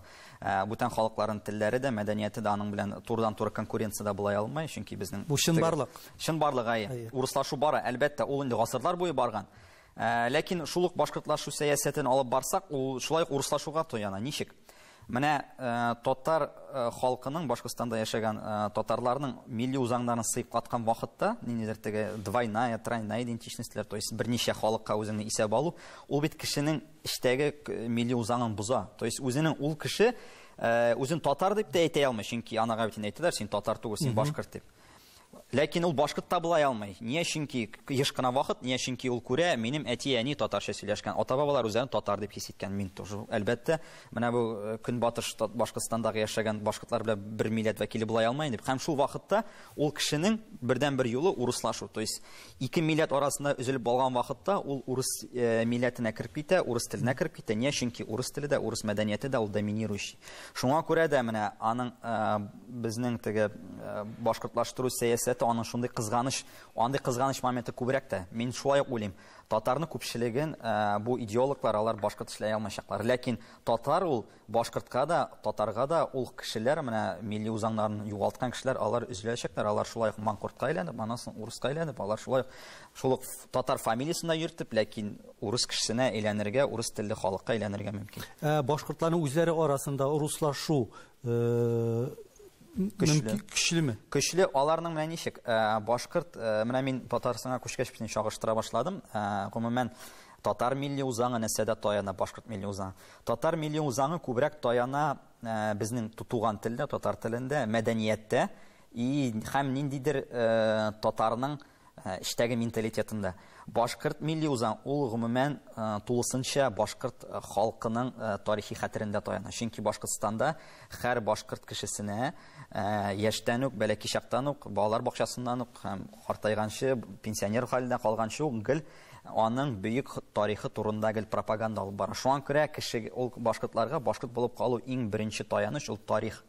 [SPEAKER 2] бүтән халыкларның телләре дә, мәдәнияте дә аның белән турыдан-туры конкуренциядә була алмый, чөнки безнең
[SPEAKER 1] бу чынбарлык.
[SPEAKER 2] Чынбарлык, әйе. Урыслашу бара, әлбәттә, ул инде гасырлар буе барган. Ләкин шул ук башкортлашу сәясәтен алып барсак, ул шулай ук урыслашуга таяна. Ничек? Менә татар халкының, Башкортстанда яшәгән татарларның милли үзаңнарын сыйклаткан вакытта, ниндидер теге двойная, тройная идентичностьләр, то есть берничә халыкка үзеңне исәп алу, ул бит кешенең эчтәге милли үзаңын боза. То есть үзенең ул кеше үзен татар дип тә әйтә алмый, чөнки анага бит инде әйтәләр, син татар түгел, син башкорт дип. Ләкин ул башкорт та була алмый. Ния? Чөнки еш кына вакыт, ния? Чөнки ул күрә, минем әти-әни татарча сөйләшкән, ата-бабалар үзләрен татар дип хис иткән. Мин тоже, әлбәттә, менә бу көнбатыш Башкортстандагы яшәгән башкортлар белән бер милләт вәкиле була алмыйм дип. Һәм шул вакытта ул кешенең бердән-бер юлы урыслашу. То есть ике милләт арасында өзелеп алган вакытта ул урыс милләтенә кереп китә, урыс теленә кереп китә. Ния? Чөнки урыс теле дә, урыс мәдәнияте дә ул доминирующий. Шуңа күрә дә менә аның безнең теге башкортлаштыру сәясәте аның шундый кызганыч, андый кызганыч моменты күбрәк тә. Мин шулай ук уйлыйм. Татарны күпчелеген бу идеологлар алар башкорт эшләй алмаячаклар. Ләкин татар ул башкортка да, татарга да ул кешеләр менә милли үзаңнарын югалткан кешеләр, алар өзеләчәкләр, алар шулай ук манкортка әйләнеп, аннан соң урыска әйләнеп, алар шулай ук шул ук татар фамилиясен дә йөртеп, ләкин урыс кешесенә әйләнергә, урыс телле халыкка әйләнергә мөмкин.
[SPEAKER 1] Башкортларның үзләре арасында руслашу
[SPEAKER 2] көчле.
[SPEAKER 1] Көчлеме?
[SPEAKER 2] Көчле. Аларның менә ничек? Башкорт, менә мин Татарстанга күчкәч бит чагыштыра башладым. Гомумән, татар милли үзаңы нәрсәдә таяна, башкорт милли үзаңы? Татар милли үзаңы күбрәк таяна безнең туган телдә, татар телендә, мәдәнияттә и һәм ниндидер татарның эчтәге менталитетында. Башкорт милли үзаң ул гомумән тулысынча башкорт халкының тарихи хәтерендә таяна. Чөнки Башкортстанда һәр башкорт кешесенә яшьтән үк, бәләкәй чактан ук, балалар бакчасыннан ук һәм картайганчы, пенсионер хәлендә калганчы ук гел аның бөек тарихы турында гел пропаганда алып бара. Шуңа күрә кеше ул башкортларга башкорт булып калу иң беренче таяныч ул тарих.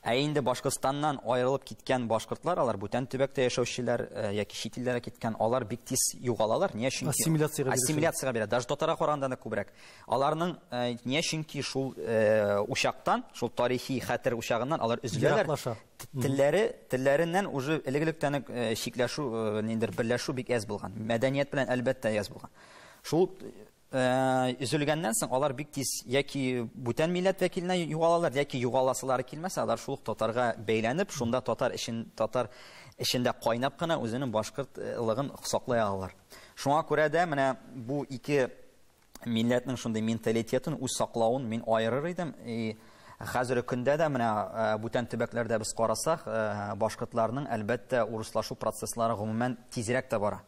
[SPEAKER 2] Ә инде Башкортстаннан аерылып киткән башкортлар, алар бүтән төбәктә яшәүчеләр яки чит илләргә киткән, алар бик тиз югалалар. Ния? Чөнки
[SPEAKER 1] ассимиляциягә
[SPEAKER 2] ассимиляциягә бирә. Даже татарга караганда да күбрәк. Аларның ния? Чөнки шул учактан, шул тарихи хәтер учагыннан алар өзеләләр. Телләре, телләреннән уже элек-электән үк чикләшү, ниндидер берләшү бик әз булган. Мәдәният белән әлбәттә әз булган. Шул өзелгәннән соң алар бик тиз яки бүтән милләт вәкиленә югалалар, яки югаласылары килмәсә, алар шул ук татарга бәйләнеп, шунда татар эчен татар эчендә кайнап кына үзенең башкортлыгын саклый алалар. Шуңа күрә дә менә бу ике милләтнең шундый менталитетын, үз саклавын мин аерыр идем. И хәзерге көндә дә менә бүтән төбәкләрдә без карасак, башкортларның әлбәттә урыслашу процесслары гомумән тизрәк тә бара.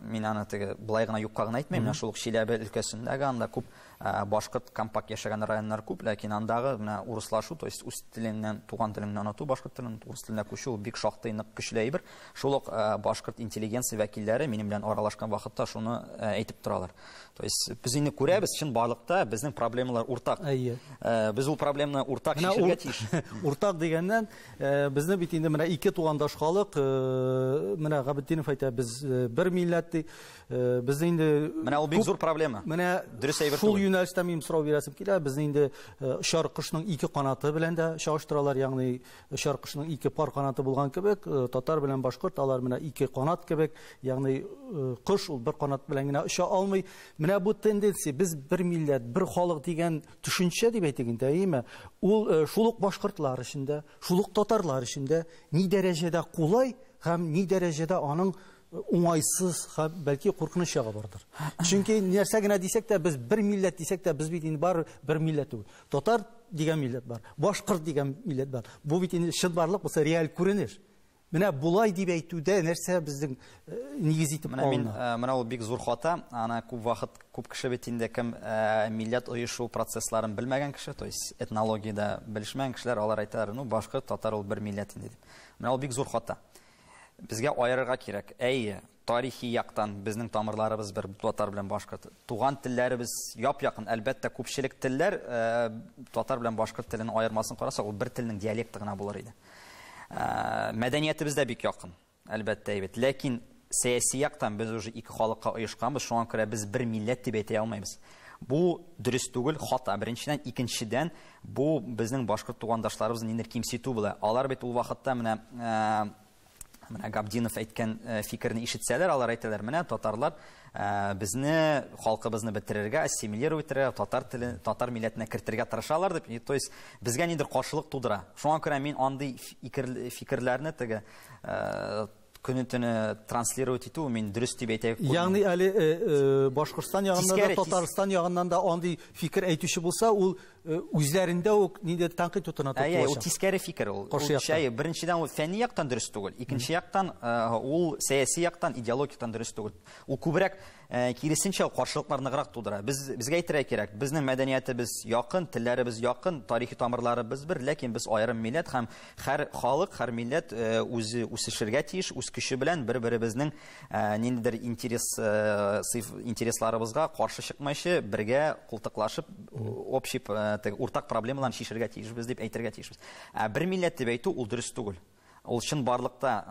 [SPEAKER 2] Мин аны теге былай гына юкка гына әйтмим. Менә шул ук Чиләбе өлкәсендәге анда күп башкорт компакт яшәгән районнар күп, ләкин андагы менә урыслашу, то есть үз телеңнән, туган телеңнән оныту, башкорт телен, урыс теленә күчү бик шактый нык көчле әйбер. Шул ук башкорт интеллигенция вәкилләре минем белән аралашкан вакытта шуны әйтеп торалар. То есть без инде күрәбез, чынбарлыкта безнең проблемалар уртак.
[SPEAKER 1] Әйе.
[SPEAKER 2] Без ул проблеманы уртак чишәргә тиеш.
[SPEAKER 1] Уртак дигәннән, безне бит инде менә ике тугандаш халык, менә Габетдинов әйтә, без бер милләт ди. Безне инде
[SPEAKER 2] менә ул бик зур проблема.
[SPEAKER 1] Менә
[SPEAKER 2] дөрес әйбер
[SPEAKER 1] шул юнәлештә минем сорау бирәсем килә. Безне инде очар кошның ике канаты белән дә чагыштыралар, ягъни очар кошның ике пар канаты булган кебек, татар белән башкорт алар менә ике канат кебек, ягъни кош ул бер канат белән генә оча алмый. Менә бу тенденция, без бер милләт, бер халык дигән төшенчә дип әйтик инде, әйеме? Ул шул ук башкортлар эчендә, шул ук татарлар эчендә ни дәрәҗәдә кулай һәм ни дәрәҗәдә аның уңайсыз һәм бәлки куркыныч ягы бардыр. Чөнки нәрсә генә дисәк тә, без бер милләт дисәк тә, без бит инде бар бер милләт түгел. Татар дигән милләт бар, башкорт дигән милләт бар. Бу бит инде чынбарлык булса реаль күренеш. Менә булай дип әйтүдә нәрсә безнең нигез итеп
[SPEAKER 2] Менә мин,
[SPEAKER 1] алына?
[SPEAKER 2] Менә ул бик зур хата. Аны күп вакыт күп кеше бит инде кем милләт оешу процессларын белмәгән кеше, то есть этнологиядә белешмәгән кешеләр, алар әйтәләр, ну башкорт, татар ул бер милләт инде дип. Менә ул бик зур хата. Безгә аерырга кирәк. Әйе, тарихи яктан безнең тамырларыбыз бер, татар белән башкорт. Туган телләребез яп-якын. Әлбәттә, күпчелек телләр татар белән башкорт теленең аермасын карасак, ул бер телнең диалекты гына булыр иде. Мәдәниятебез дә бик якын, әлбәттә, әйбәт. Ләкин сәяси яктан без уже ике халыкка оешканбыз, шуңа күрә без бер милләт дип әйтә алмыйбыз. Бу дөрес түгел, хата. Беренчедән, икенчедән, бу безнең башкорт тугандашларыбызны ниндидер кимсетү була. Алар бит ул вакытта менә Габдинов әйткән фикерне ишетсәләр, алар әйтәләр, менә татарлар безне, халкыбызны бетерергә, ассимилировать итәргә, татар теле, татар милләтенә кертергә тырышалар дип, то есть безгә нидер каршылык тудыра. Шуңа күрә мин андый фикерләрне теге көне-төне транслировать итү мин дөрес дип әйтә.
[SPEAKER 1] Ягъни әле Башкортстан ягыннан да, Татарстан ягыннан да андый фикер әйтүче булса, ул үзләрендә үк ниндидер тәнкыйть утына тотылачак.
[SPEAKER 2] Ул тискәре фикер ул. Беренчедән, ул фәнни яктан дөрес түгел, икенче яктан ул сәяси яктан, идеологик яктан дөрес түгел. Ул күбрәк киресенчә каршылыклар ныграк тудыра. Безгә әйтергә кирәк, безнең мәдәниятебез якын, телләребез якын, тарихи тамырларыбыз бер, ләкин без аерым милләт һәм һәр халык, һәр милләт үзе үсешергә тиеш, үз көче белән бер-беребезнең ниндидер интересларыбызга каршы чыкмайчы, бергә култыклашып, общий уртак проблемаларны чишергә тиешбез дип әйтергә тиешбез. Ә бер милләт дип әйтү ул дөрес түгел. Ул чын барлыкта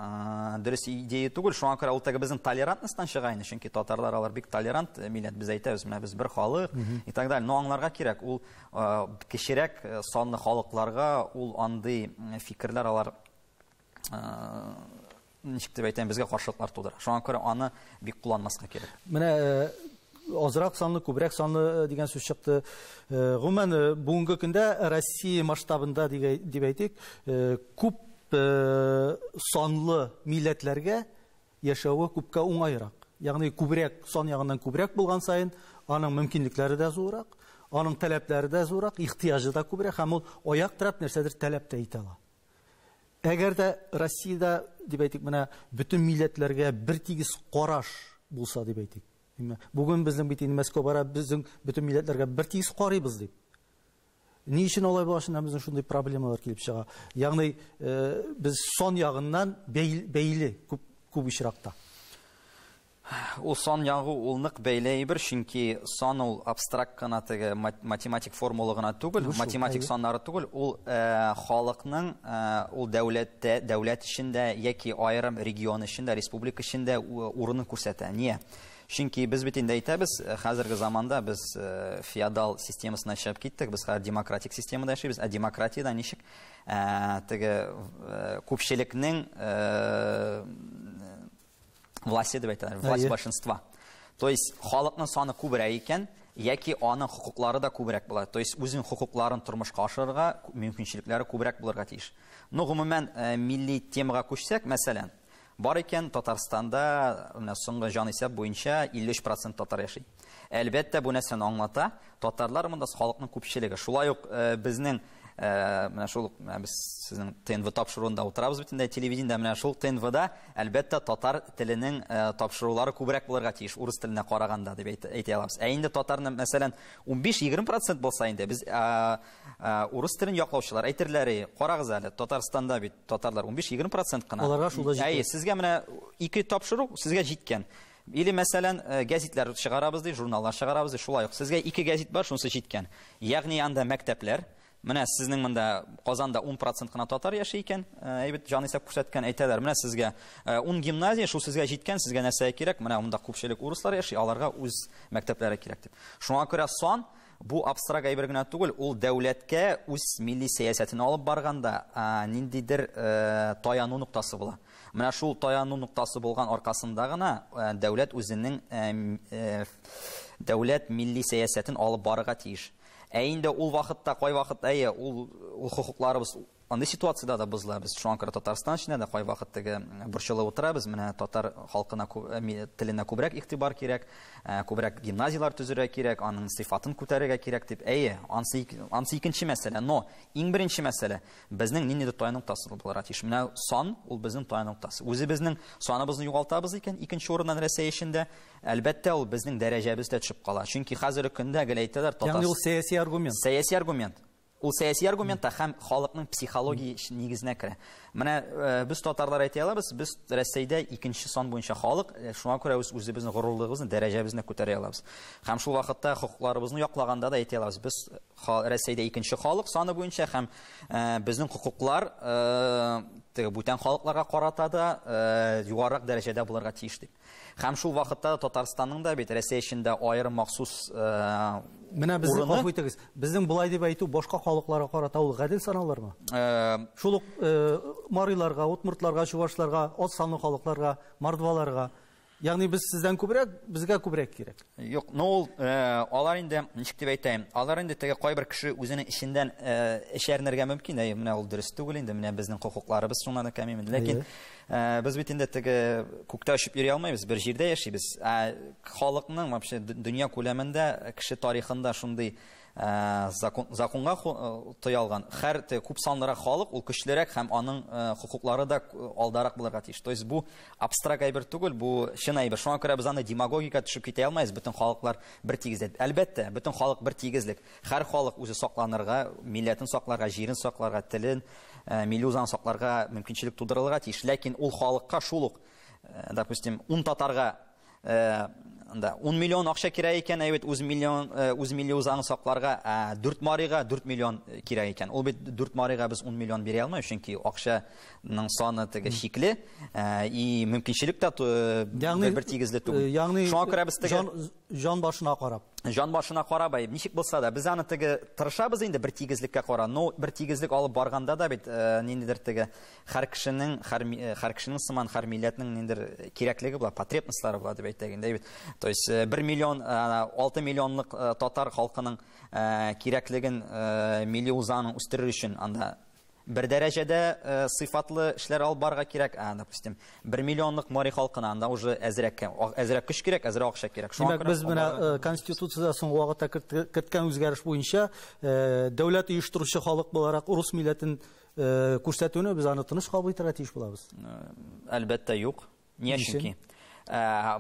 [SPEAKER 2] дөрес идея түгел, шуңа күрә ул теге безнең толерантностьтан чыга инде, чөнки татарлар алар бик толерант милләт, без әйтәбез, менә без бер халык и так далее. Но аңларга кирәк, ул кечерәк санлы халыкларга ул андый фикерләр алар ничек дип әйтәм, безгә каршылыклар тудыра. Шуңа күрә аны бик кулланмаска кирәк.
[SPEAKER 1] Менә азрак санлы, күбрәк санлы дигән сүз чыкты. Гомумән, бүгенге көндә Россия масштабында дип әйтик, күп санлы милләтләргә яшәве күпкә уңайрак. Ягъни күбрәк сан ягыннан күбрәк булган саен аның мөмкинлекләре дә зуррак, аның таләпләре дә зуррак, ихтыяҗы да күбрәк һәм ул аяк терәп нәрсәдер таләп тә итә ала. Әгәр дә Россиядә дип әйтик, менә бөтен милләтләргә бер тигез караш булса дип әйтик. Бүген безнең бит инде Мәскәү бара, безнең бөтен милләтләргә бер тигез карыйбыз дип. Ни өчен алай була, шуннан безнең шундый проблемалар килеп чыга. Ягъни без сан ягыннан бәйле күп очракта.
[SPEAKER 2] Ул сан ягы ул нык бәйле әйбер, чөнки сан ул абстракт кына теге математик формула гына түгел, математик саннары түгел, ул халыкның ул дәүләттә, дәүләт эчендә яки аерым регион эчендә, республика эчендә урынын күрсәтә. Ния? Чөнки без бит инде әйтәбез, хәзерге заманда без феодал системасына чыгып киттек, без хәзер демократик системада яшибез, ә демократиядә ничек теге күпчелекнең власти дип әйтәләр, власть большинства. То есть халыкның саны күбрәк икән, яки аның хокуклары да күбрәк була. То есть үзенең хокукларын тормышка ашырырга мөмкинчелекләре күбрәк булырга тиеш. Но гомумән милли темага күчсәк, мәсәлән, бар икән Татарстанда менә соңгы җанисәп буенча 53% татар яши. Әлбәттә, бу нәрсәне аңлата, татарлар монда халыкның күпчелеге. Шулай ук безнең менә шул без сезнең ТНВ тапшыруында утырабыз бит инде телевидениедә, менә шул ТНВда әлбәттә татар теленең тапшырулары күбрәк булырга тиеш урыс теленә караганда дип әйтә алабыз. Ә инде татарның мәсәлән 15-20% булса инде без урыс телен яклаучылар әйтерләр, карагыз әле, Татарстанда бит татарлар 15-20% кына.
[SPEAKER 1] Аларга шул да җитә.
[SPEAKER 2] Әйе, сезгә менә ике тапшыру сезгә җиткән. Или мәсәлән гәзитләр чыгарабыз ди, журналлар чыгарабыз ди, шулай ук сезгә ике гәзит бар, шунысы җиткән. Ягъни анда мәктәпләр, менә сезнең монда Казанда 10% кына татар яши икән, әйбәт җанисәп күрсәткән, әйтәләр, менә сезгә 10 гимназия, шул сезгә җиткән, сезгә нәрсә кирәк, менә монда күпчелек урыслар яши, аларга үз мәктәпләре кирәк дип. Шуңа күрә сан бу абстракт әйбер генә түгел, ул дәүләткә үз милли сәясәтен алып барганда ниндидер таяну ноктасы була. Менә шул таяну ноктасы булган аркасында гына дәүләт үзенең дәүләт милли сәясәтен алып барырга тиеш. Ә инде ул вакытта, кай вакыт, әйе, ул хокукларыбыз андый ситуацияда да бозыла. Без шуңа күрә Татарстан эчендә дә кай вакыт теге борчылып утырабыз. Менә татар халкына теленә күбрәк игътибар кирәк, күбрәк гимназияләр төзергә кирәк, аның сыйфатын күтәрергә кирәк дип. Әйе, ансы икенче мәсьәлә. Но иң беренче мәсьәлә безнең ниндидер таяну ноктасы булырга тиеш. Менә сан ул безнең таяну ноктасы. Үзебезнең саныбызны югалтабыз икән, икенче урыннан Рәсәй эчендә, әлбәттә, ул безнең дәрәҗәбез дә төшеп кала. Чөнки хәзерге көндә гел әйтәләр,
[SPEAKER 1] татар. Ягъни ул сәяси аргумент.
[SPEAKER 2] Сәяси аргумент. Ул сәяси аргумент та һәм халыкның психология нигезенә керә. Менә без татарлар әйтә алабыз, без Рәсәйдә икенче сан буенча халык, шуңа күрә без үзебезнең горурлыгыбызны, дәрәҗәбезне күтәрә алабыз. Һәм шул вакытта хокукларыбызны яклаганда да әйтә алабыз, без Рәсәйдә икенче халык саны буенча һәм безнең хокуклар теге бүтән халыкларга карата да югарырак дәрәҗәдә булырга тиеш дип. Һәм шул вакытта Татарстанның да бит Рәсәй эчендә аерым махсус
[SPEAKER 1] менә безнең, гафу итегез, безнең болай дип әйтү башка халыкларга карата ул гадел саналырмы? Шул ук мариларга, удмуртларга, чувашларга, аз санлы халыкларга, мордваларга. Ягъни без сездән күбрәк, безгә күбрәк кирәк.
[SPEAKER 2] Юк, но ул алар инде ничек дип әйтәем, алар инде теге кайбер кеше үзенең эченнән эшәрнергә мөмкин, әй, менә ул дөрес түгел инде, менә безнең хокукларыбыз шуннан да кәми. Ләкин без бит инде теге күктә очып йөри алмыйбыз, бер җирдә яшибез. Ә халыкның вообще дөнья күләмендә кеше тарихында шундый законга тоялган һәр күп санлырак халык ул көчлерәк һәм аның хокуклары да алдарак булырга тиеш. То есть бу абстракт әйбер түгел, бу чын әйбер. Шуңа күрә без аны демагогика төшеп китә алмыйбыз, бөтен халыклар бер тигезлек. Әлбәттә, бөтен халык бер тигезлек. Һәр халык үзе сакланырга, милләтен сакларга, җирен сакларга, телен, милли үзаңын сакларга мөмкинчелек тудырылырга тиеш. Ләкин ул халыкка шул ук, допустим, 10 татарга анда 10 миллион акча кирәк икән, әйбәт, үз миллион, үз милли үзаңын сакларга, 4 марига 4 миллион кирәк икән. Ул бит 4 марига без 10 миллион бирә алмыйбыз, чөнки акчаның саны теге чикле, и мөмкинчелек тә бер тигезле түгел.
[SPEAKER 1] Ягъни
[SPEAKER 2] шуңа күрә без теге
[SPEAKER 1] җан башына карап.
[SPEAKER 2] Җан башына карап, әй, ничек булса да, без аны теге тырышабыз инде бер тигезлеккә карап. Но бер тигезлек алып барганда да бит ниндидер теге һәр кешенең, һәр кешенең сыман, һәр милләтнең ниндидер кирәклеге була, потребностьлары була дип әйтәк инде, бит. То есть 1 миллион, 6 миллионлык татар халкының кирәклеген милли үзаңын үстерер өчен анда бер дәрәҗәдә сыйфатлы эшләр алып барырга кирәк. Допустим, 1 миллионлык мари халкына анда уже әзрәк көч кирәк, әзрәк акча кирәк. Шуңа
[SPEAKER 1] Димәк,
[SPEAKER 2] күрә
[SPEAKER 1] без менә,
[SPEAKER 2] аларга
[SPEAKER 1] Конституцияда соңгы вакытта керткән үзгәреш буенча, дәүләт оештыручы халык буларак урыс милләтен күрсәтүне без аны тыныч кабул итәргә тиеш булабыз.
[SPEAKER 2] Әлбәттә, юк. Ни
[SPEAKER 1] Ни
[SPEAKER 2] өчен?
[SPEAKER 1] өчен?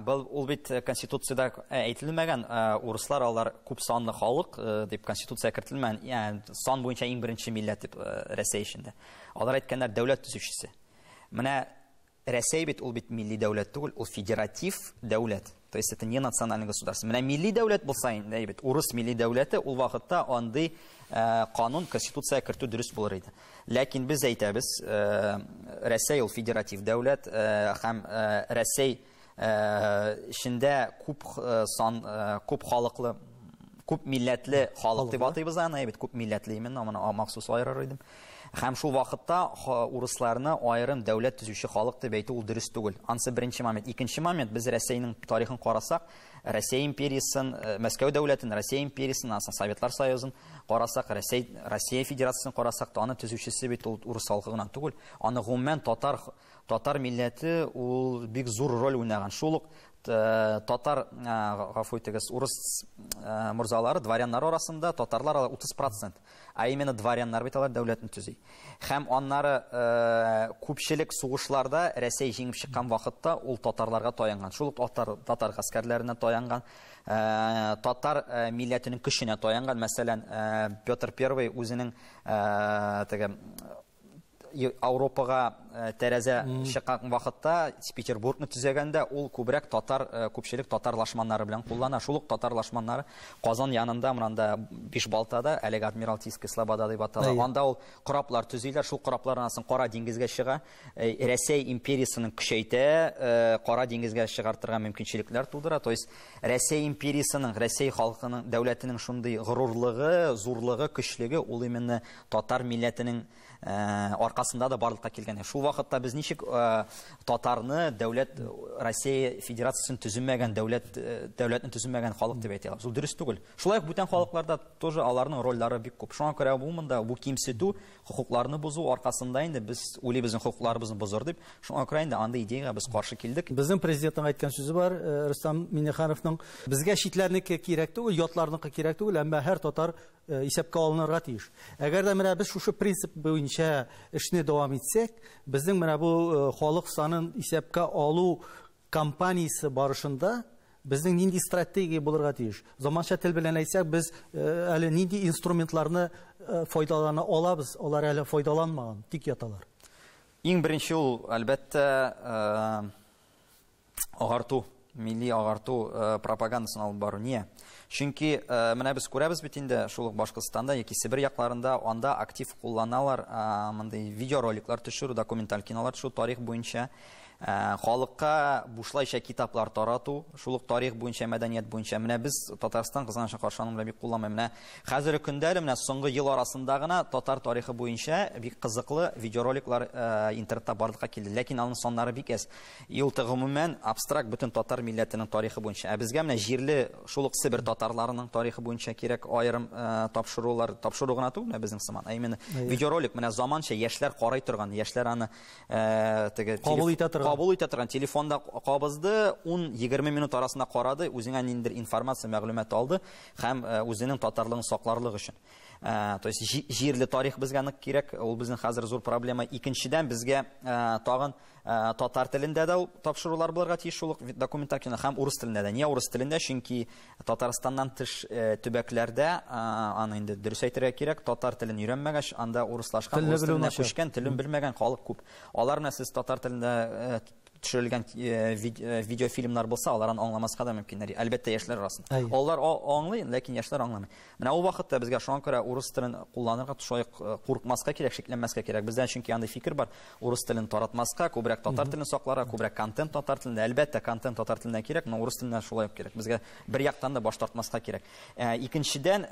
[SPEAKER 2] Был ул бит Конституцияда әйтелмәгән, урыслар алар күп санлы халык дип Конституция кертелмәгән, сан буенча иң беренче милләт дип, Рәсәй эчендә. Алар әйткәннәр дәүләт төзүчесе. Менә Рәсәй бит ул бит милли дәүләт түгел, ул федератив дәүләт. То есть это не национальное государство. Менә милли дәүләт булса инде, бит урыс милли дәүләте ул вакытта андый канун Конституция кертү дөрес булыр иде. Ләкин без әйтәбез, Рәсәй ул федератив дәүләт, һәм Рәсәй эчендә күп сан, күп халыклы, күп милләтле халык дип
[SPEAKER 1] Халыклы.
[SPEAKER 2] атыйбыз аны, бит күп милләтле именно, моны махсус аерыр идем. Һәм шул вакытта урысларны аерым дәүләт төзүче халык дип әйтү ул дөрес түгел. Ансы беренче момент. Икенче момент, без Рәсәйнең тарихын карасак, Рәсәй империясын, Мәскәү дәүләтен, Рәсәй империясын, ансы Советлар Союзын карасак, Россия Федерациясын карасак, та аны төзүчесе бит ул урыс халкы гына түгел. Аны гомумән татар милләте ул бик зур роль уйнаган. Шул ук татар, гафу итегез, урыс морзалары, дворяннар арасында татарлар алар 30%. А именно дворяннар бит алар дәүләтне төзи. Һәм аннары күпчелек сугышларда Рәсәй җиңеп чыккан вакытта ул татарларга таянган. Шул ук татар гаскәрләренә таянган, татар милләтенең көченә таянган. Мәсәлән, Петр Первый үзенең теге Ауропага тәрәзә чыккан вакытта Петербургны төзегәндә ул күбрәк күпчелек татар лашманнары белән куллана. Шул ук татар лашманнары Казан янында, монда Бишбалтада, әлеге Адмиралтейская слобода дип атала. Анда ул кораблар төзиләр, шул кораблар анасын Кара диңгезгә чыга. Рәсәй империясының көчәйтә, Кара диңгезгә чыгартырга мөмкинчелекләр тудыра. То есть Рәсәй империясының, Рәсәй халкының, дәүләтенең шундый горурлыгы, зурлыгы, көчлеге ул именно татар милләтенең аркасында да барлыкка килгән. Шул вакытта без ничек татарны дәүләт Россия Федерациясен төземәгән дәүләтне төземәгән халык дип әйтә алабыз. Ул дөрес түгел. Шулай ук бүтән халыкларда тоже аларның рольләре бик күп. Шуңа күрә бу монда бу кимсетү, хокукларны бозу аркасында инде без уйлыйбыз, хокукларыбызны бозыр дип. Шуңа күрә инде андый идеяга без каршы килдек.
[SPEAKER 1] Безнең президентның әйткән сүзе бар, Рөстәм Миңнехановның, безгә читләрнеке кирәк түгел, ятларныкы кирәк түгел, әмма һәр татар исәпкә алынырга тиеш. Әгәр дә менә без шушы принцип буенча эшне дәвам итсәк, безнең менә бу халык санын исәпкә алу кампаниясе барышында Безнең нинди стратегия булырга тиеш? Заманча тел белән әйтсәк, без әле нинди инструментларны файдалана алабыз, алар әле файдаланмаган, тик яталар.
[SPEAKER 2] Иң беренче ул, әлбәттә, агарту, милли агарту пропагандасын алып бару. Ния? Чөнки менә без күрәбез бит инде, шул ук Башкортстанда яки Себер якларында анда актив кулланалар мондый видеороликлар төшерү, документаль кинолар төшерү тарих буенча. Халыкка бушлайча китаплар тарату, шул ук тарих буенча, мәдәният буенча. Менә без Татарстан кызганычка каршы аның белән бик кулланмый. Менә хәзерге көндә әле менә соңгы ел арасында гына татар тарихы буенча бик кызыклы видеороликлар интернетта барлыкка килде. Ләкин аның саннары бик әз. Ул гомумән абстракт бөтен татар милләтенең тарихы буенча. Ә безгә менә җирле шул ук Себер татарларының тарихы буенча кирәк аерым тапшырулар, тапшыру гына түгел, менә безнең сыман. Ә именно видеоролик менә заманча яшьләр карый торган, яшьләр аны теге
[SPEAKER 1] кабул итә торган.
[SPEAKER 2] Кабул итә торган телефонда кабызды, 10-20 минут арасында карады, үзеңә ниндидер информация, мәгълүмат алды һәм үзенең татарлыгын сакларлык өчен. То есть җирле тарих безгә нык кирәк, ул безнең хәзер зур проблема. Икенчедән, безгә тагын татар телендә дә тапшырулар булырга тиеш, шул ук документаль кино һәм урыс телендә дә. Ния урыс телендә? Чөнки Татарстаннан тыш төбәкләрдә, аны инде дөрес әйтергә кирәк, татар телен өйрәнмәгәч, анда урыслашкан, урыс теленә күчкән, телен белмәгән халык күп. Алар менә сез татар телендә төшерелгән видеофильмнар булса, алар аны аңламаска да мөмкиннәр. Әлбәттә, яшьләр арасында. Алар аңлый, ләкин яшьләр аңламый. Менә ул вакытта безгә шуңа күрә урыс телен кулланырга шулай курыкмаска кирәк, шикләнмәскә кирәк. Бездә чөнки андый фикер бар: урыс телен таратмаска, күбрәк татар телен сакларга, күбрәк контент татар телендә. Әлбәттә, контент татар телендә кирәк, но урыс телендә шулай ук кирәк. Безгә бер яктан да баш тартмаска кирәк. Икенчедән,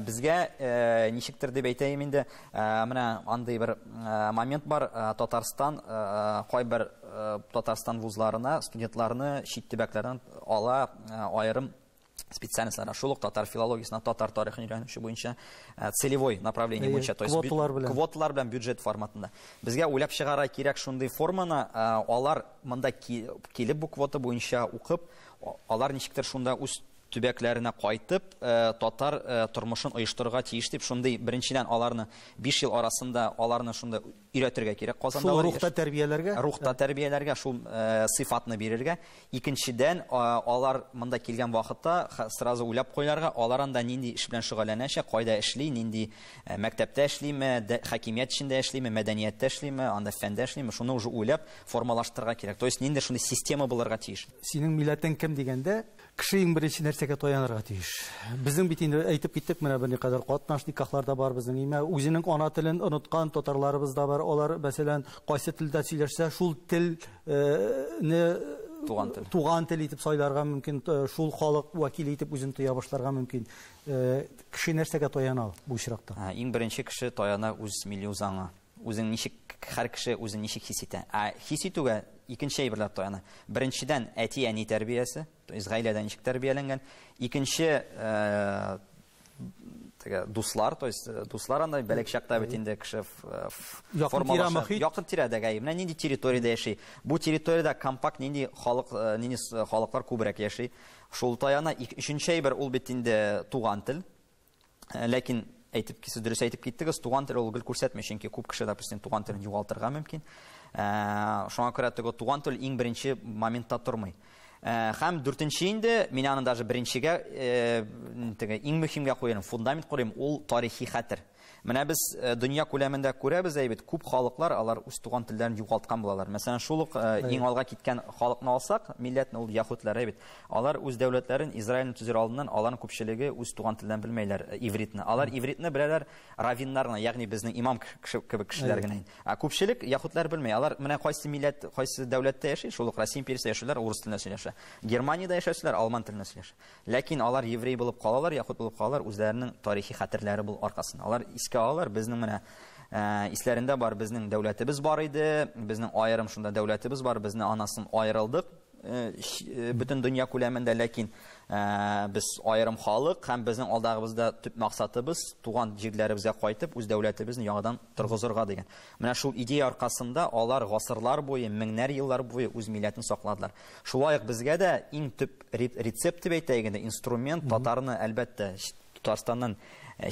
[SPEAKER 2] безгә ничектер дип әйтәем инде, менә андый бер момент бар, Татарстан кайбер Татарстан вузларына студентларны чит төбәкләрдән ала аерым специальностьларына, шул ук татар филологиясенә, татар тарихын өйрәнүче буенча целевой направление буенча, то есть
[SPEAKER 1] квоталар белән.
[SPEAKER 2] Квоталар белән бюджет форматында. Безгә уйлап чыгара кирәк шундый форманы, алар монда килеп бу квота буенча укып, алар ничектер шунда үз төбәкләренә кайтып, татар тормышын оештырырга тиеш дип, шундый беренчедән аларны 5 ел арасында аларны шунда өйрәтергә кирәк Казанда.
[SPEAKER 1] Шул рухта тәрбияләргә?
[SPEAKER 2] Рухта тәрбияләргә, шул сыйфатны бирергә. Икенчедән, алар монда килгән вакытта сразу уйлап куярга, алар анда нинди эш белән шөгыльләнәчәк, кайда эшли, нинди мәктәптә эшлиме, хакимият эчендә эшлиме, мәдәнияттә эшлиме, анда фәндә эшлиме, шуны уже уйлап формалаштырырга кирәк. То есть нинди шундый система булырга тиеш.
[SPEAKER 1] Синең милләтең кем дигәндә, кеше иң беренче нәрсәгә таянырга тиеш. Безнең бит инде әйтеп киттек, менә берникадәр катнаш никахлар да бар безнең. Имә үзенең ана телен оныткан татарларыбыз да бар. Алар, мәсәлән, кайсы телдә сөйләшсә, шул телне
[SPEAKER 2] туган тел.
[SPEAKER 1] Туган тел итеп сайларга мөмкин, шул халык вәкиле итеп үзен тоя башларга мөмкин. Кеше нәрсәгә таяна бу очракта?
[SPEAKER 2] Иң беренче кеше таяна үз милли үзаңа. Үзен ничек, һәр кеше үзен ничек хис итә. Ә хис итүгә икенче әйберләр таяна. Беренчедән, әти-әни тәрбиясе, то есть гаиләдә ничек тәрбияләнгән. Икенче, теге дуслар, то есть дуслар анда бәләк чакта бит инде кеше формалаша. Якын тирәдәге, менә нинди территориядә яши. Бу территориядә компакт нинди халык, нинди халыклар күбрәк яши. Шул таяна. Өченче әйбер ул бит инде туган тел. Ләкин әйтеп, сез дөрес әйтеп киттегез, туган тел ул гел күрсәтми, чөнки күп кеше, допустим, туган телен югалтырга мөмкин. Шуңа күрә теге туган тел иң беренче моментта тормый. Һәм дүртенче инде, мин аны даже беренчегә, теге иң мөһимгә куярым, фундамент куярым, ул тарихи хәтер. Менә без дөнья күләмендә күрәбез, әйбәт, күп халыклар алар үз туган телләрен югалткан булалар. Мәсәлән, шул ук иң алга киткән халыкны алсак, милләтне, ул яһүдләр, әйбәт. Алар үз дәүләтләрен Израильне төзер алдыннан аларның күпчелеге үз туган телләрен белмәйләр, ивритны. Алар ивритны беләләр раввиннар гына, ягъни безнең имам кебек кешеләр генә. Ә күпчелек яһүдләр белмәй. Алар менә кайсы милләт, кайсы дәүләттә яши, шул ук Россия империясендә яшиләр, урыс телендә сөйләшә. Германиядә яшәүчеләр алман телендә сөйләшә. Ләкин алар еврей булып калалар, яһүд булып калалар, үзләренең тарихи хәтерләре бул аркасында. Алар искә алалар, безнең менә исләрендә бар, безнең дәүләтебез бар иде, безнең аерым шунда дәүләтебез бар, безне анасын аерылдык бөтен дөнья күләмендә, ләкин без аерым халык һәм безнең алдагыбызда төп максатыбыз туган җирләребезгә кайтып, үз дәүләтебезне яңадан торгызырга дигән. Менә шул идея аркасында алар гасырлар буе, меңнәр еллар буе үз милләтен сакладылар. Шулай ук безгә дә иң төп рецепт дип әйтәйек инде, инструмент татарны, әлбәттә, Татарстаннан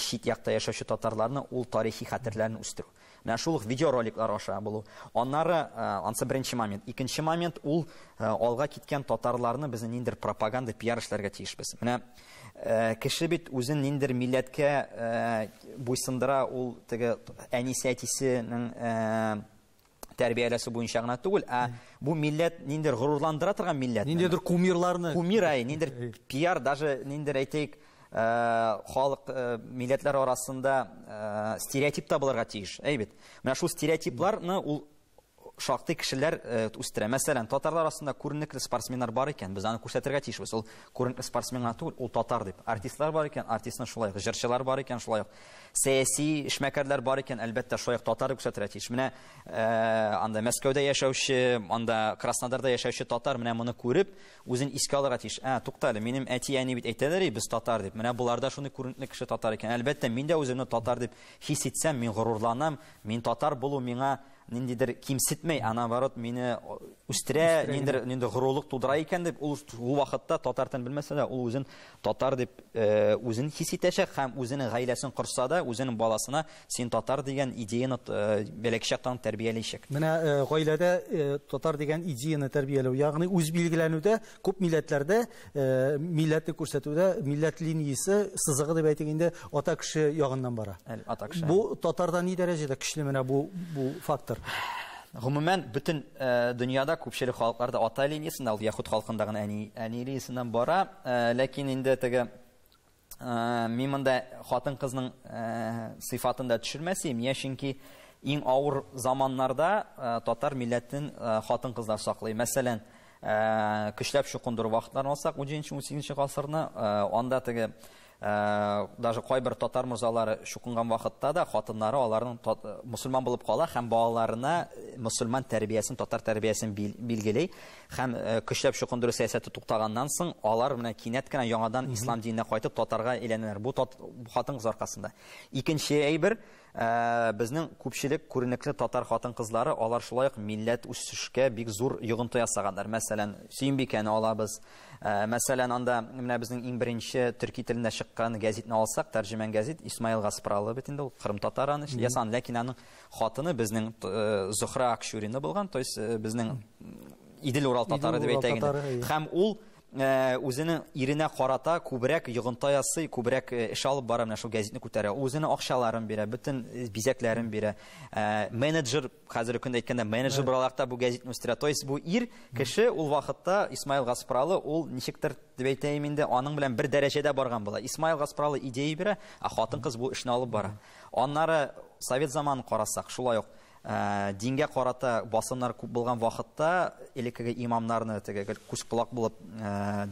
[SPEAKER 2] чит якта яшәүче татарларны ул тарихи хәтерләрен үстерү. Менә шул ук видеороликлар аша булу. Аннары, ансы беренче момент. Икенче момент, ул алга киткән татарларны без ниндидер пропаганда, пиар эшләргә тиешбез. Менә кеше бит үзен ниндидер милләткә буйсындыра, ул теге әнисе, әтисенең тәрбияләсе буенча гына түгел, ә бу милләт ниндидер горурландыра торган милләт.
[SPEAKER 1] Ниндидер кумирларны.
[SPEAKER 2] Кумир, әй, ниндидер пиар, даже ниндидер әйтик, халык милләтләр арасында стереотип та булырга тиеш. Әй бит. Менә шул стереотипларны ул шактый кешеләр үстерә. Мәсәлән, татарлар арасында күренекле спортсменнар бар икән, без аны күрсәтергә тиешбез. Ул күренекле спортсмен гына түгел, ул татар дип. Артистлар бар икән, артистны шулай ук, җырчылар бар икән, шулай ук. Сәяси эшмәкәрләр бар икән, әлбәттә, шулай ук татар дип күрсәтергә тиеш. Менә анда Мәскәүдә яшәүче, анда Краснодарда яшәүче татар менә моны күреп, үзен искә алырга тиеш. Ә, тукта әле, минем әти-әни бит әйтәләр, без татар дип. Менә боларда шундый күренекле кеше татар икән. Әлбәттә, мин дә үземне татар дип хис итсәм, мин горурланам, мин татар булу миңа ниндидер кимсетмәй, а наоборот, мине үстерә, ниндидер ниндидер горурлык тудыра икән дип, ул ул вакытта татар телен белмәсә дә, ул үзен татар дип үзен хис итәчәк һәм үзенең гаиләсен корса да, үзенең баласына син татар дигән идеяны бәләкәй чактан тәрбияләячәк.
[SPEAKER 1] Менә гаиләдә татар дигән идеяны тәрбияләү, ягъни үз билгеләнүдә күп милләтләрдә милләтне күрсәтүдә милләт линиясе сызыгы дип әйтик инде ата кеше ягыннан бара.
[SPEAKER 2] Ата кеше.
[SPEAKER 1] Бу татарда ни дәрәҗәдә көчле менә бу фактор?
[SPEAKER 2] Гомумән, бөтен дөньяда күпчелек халыкларда ата линиясендә, ул яһүд халкында гына әни линиясеннән бара. Ләкин инде теге мин монда хатын-кызның сыйфатын да төшермәс идем. Чөнки иң авыр заманнарда татар милләтен хатын-кызлар саклый. Мәсәлән, көчләп чукындыру вакытларын алсак, 17-18 гасырны, анда теге даже кайбер татар морзалары чукынган вакытта да хатыннары аларның мусульман булып кала һәм балаларына мусульман тәрбиясен, татар тәрбиясен билгели һәм көчләп чукындыру сәясәте туктаганнан соң алар менә кинәт кенә яңадан ислам диненә кайтып татарга әйләнәләр. Бу хатын-кыз аркасында. Икенче әйбер, безнең күпчелек күренекле татар хатын-кызлары, алар шулай ук милләт үсешкә бик зур йогынты ясаганнар. Мәсәлән, Сөембикәне алабыз. Мәсәлән, анда менә безнең иң беренче төрки телендә чыккан гәзитне алсак, Тәрҗемән гәзит, Исмаил Гаспралы бит инде ул Кырым татары аны ясаган, ләкин аның хатыны безнең Зөхрә Акчурина булган, то есть безнең Идел-Урал татары дип әйтәйек инде. Һәм ул үзенең иренә карата күбрәк йогынты ясый, күбрәк эш алып бара, менә шул гәзитне күтәрә. Үзенең акчаларын бирә, бөтен бизәкләрен бирә. Менеджер, хәзерге көндә әйткәндә, менеджер буларак та бу гәзитне үстерә. То есть бу ир кеше ул вакытта Исмаил Гаспралы ул ничектер дип әйтәем инде, аның белән бер дәрәҗәдә барган була. Исмаил Гаспралы идея бирә, ә хатын-кыз бу эшне алып бара. Аннары совет заманын карасак, шулай ук дингә карата басымнар күп булган вакытта, элеккеге имамнарны теге күз колак булып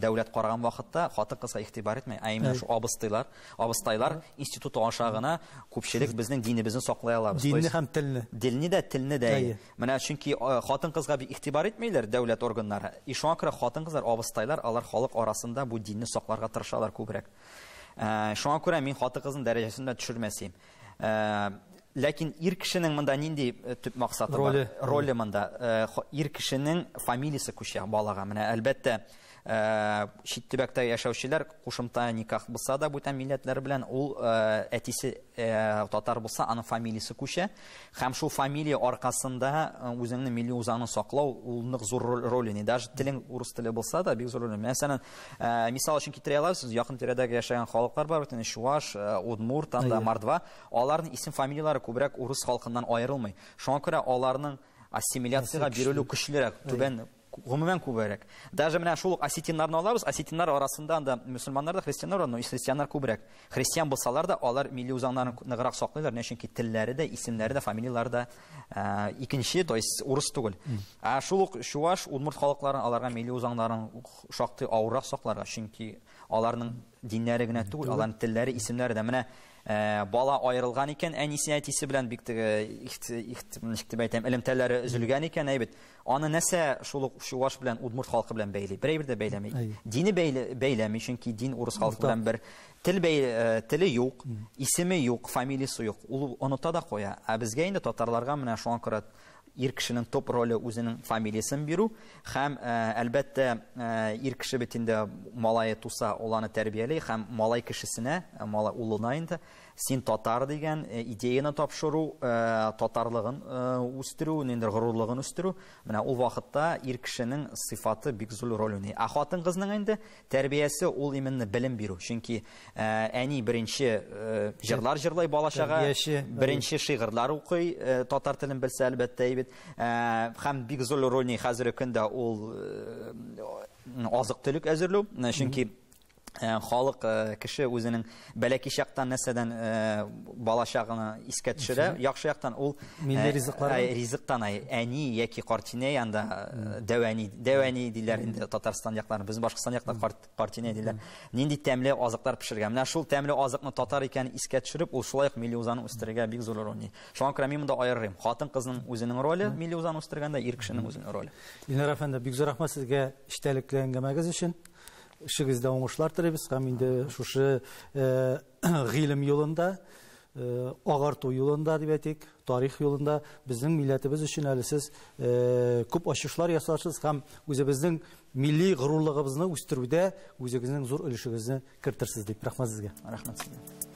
[SPEAKER 2] дәүләт караган вакытта хатын-кызга игътибар итмәй, ә именно шу абыстайлар, абыстайлар институты аша гына күпчелек безнең динебезне саклый алабыз.
[SPEAKER 1] Динне һәм телне.
[SPEAKER 2] Динне дә, телне дә. Менә чөнки хатын-кызга бик игътибар итмәйләр дәүләт органнары. И шуңа күрә хатын-кызлар, абыстайлар, алар халык арасында бу динне сакларга тырышалар күбрәк. Шуңа күрә мин хатын-кызның дәрәҗәсен дә төшермәс идем. Ләкин ир кешенең монда нинди төп максаты бар? Роле монда. Ир кешенең фамилиясе күчә балага. Менә әлбәттә, чит төбәктә яшәүчеләр кушымта никах булса да бүтән милләтләр белән, ул әтисе татар булса, аның фамилиясе күчә. Һәм шул фамилия аркасында үзеңнең милли үзаңны саклау ул нык зур роль уйный. Даже телең урыс теле булса да бик зур роль уйный. Мәсәлән, мисал өчен китерә алабыз, якын тирәдәге яшәгән халыклар бар, бөтен чуаш, удмурт, анда мордва, аларның исем фамилияләре күбрәк урыс халкыннан аерылмый. Шуңа күрә аларның ассимиляциягә бирелү көчлерәк, түбән, гомумән күбрәк. Даже менә шул ук осетиннарны алабыз, осетиннар арасында анда мөселманнар да, христианнар бар, но христианнар күбрәк. Христиан булсалар да, алар милли үзаңнарын ныграк саклыйлар, ни чөнки телләре дә, исемнәре дә, фамилияләре дә икенче, то есть урыс түгел. Ә шул ук чуаш, удмурт халыкларын аларга милли үзаңнарын шактый авыррак сакларга, чөнки аларның диннәре генә түгел, аларның телләре, исемнәре дә. Менә бала аерылган икән, әнисе, әтисе белән бик теге, ничек дип әйтәм, элемтәләре өзелгән икән, әйбәт. Аны нәрсә шул ук чуаш белән удмурт халкы белән бәйли? Бер әйбер дә бәйләми. Дине бәйләми, чөнки дин урыс халкы белән бер. Тел теле юк, исеме юк, фамилиясе юк. Ул оныта да куя. Ә безгә инде татарларга менә шуңа күрә ир кешенең топ роле үзенең фамилиясен бирү һәм әлбәттә ир кеше бит инде малае туса, ул аны тәрбияли һәм малай кешесенә, малай улына инде Син татар дигән идеяны тапшыру, татарлыгын үстерү, ниндидер горурлыгын үстерү. Менә ул вакытта ир кешенең сыйфаты бик зур роль уйный. Ә хатын-кызның инде тәрбиясе ул именно белем бирү. Чөнки әни беренче җырлар җырлай балачага, беренче шигырьләр укый, татар телен белсә әлбәттә бит. Һәм бик зур роль уйный хәзерге көндә ул азык-төлек әзерләү, чөнки халык, кеше үзенең бәләкәй чактан нәрсәдән балачагын искә төшерә, яхшы яктан ул
[SPEAKER 1] милли ризыклар,
[SPEAKER 2] ризыктан, әни яки картинәй, анда дәү әни, дәү әни диләр инде Татарстан якларын, безнең Башкортстан яклар картинәй диләр. Нинди тәмле азыклар пешергән. Менә шул тәмле азыкны татар икәнен искә төшереп, ул шулай ук милли үзаңны үстерергә бик зур роль уйный. Шуңа күрә мин монда аерырым. Хатын-кызның үзенең роле милли үзаңны үстергәндә, ир кешенең үзенең роле.
[SPEAKER 1] Илнар әфәнде, бик зур рәхмәт сезгә эчтәлекле әңгәмәгез өчен. Эшегездә уңышлар телибез һәм инде шушы гыйлем юлында, агарту юлында дип әйтик, тарих юлында безнең милләтебез өчен әле сез күп ачышлар ясарсыз һәм үзебезнең милли горурлыгыбызны үстерүдә үзегезнең зур өлешегезне кертерсез дип. Рәхмәт сезгә.
[SPEAKER 2] Рәхмәт сезгә.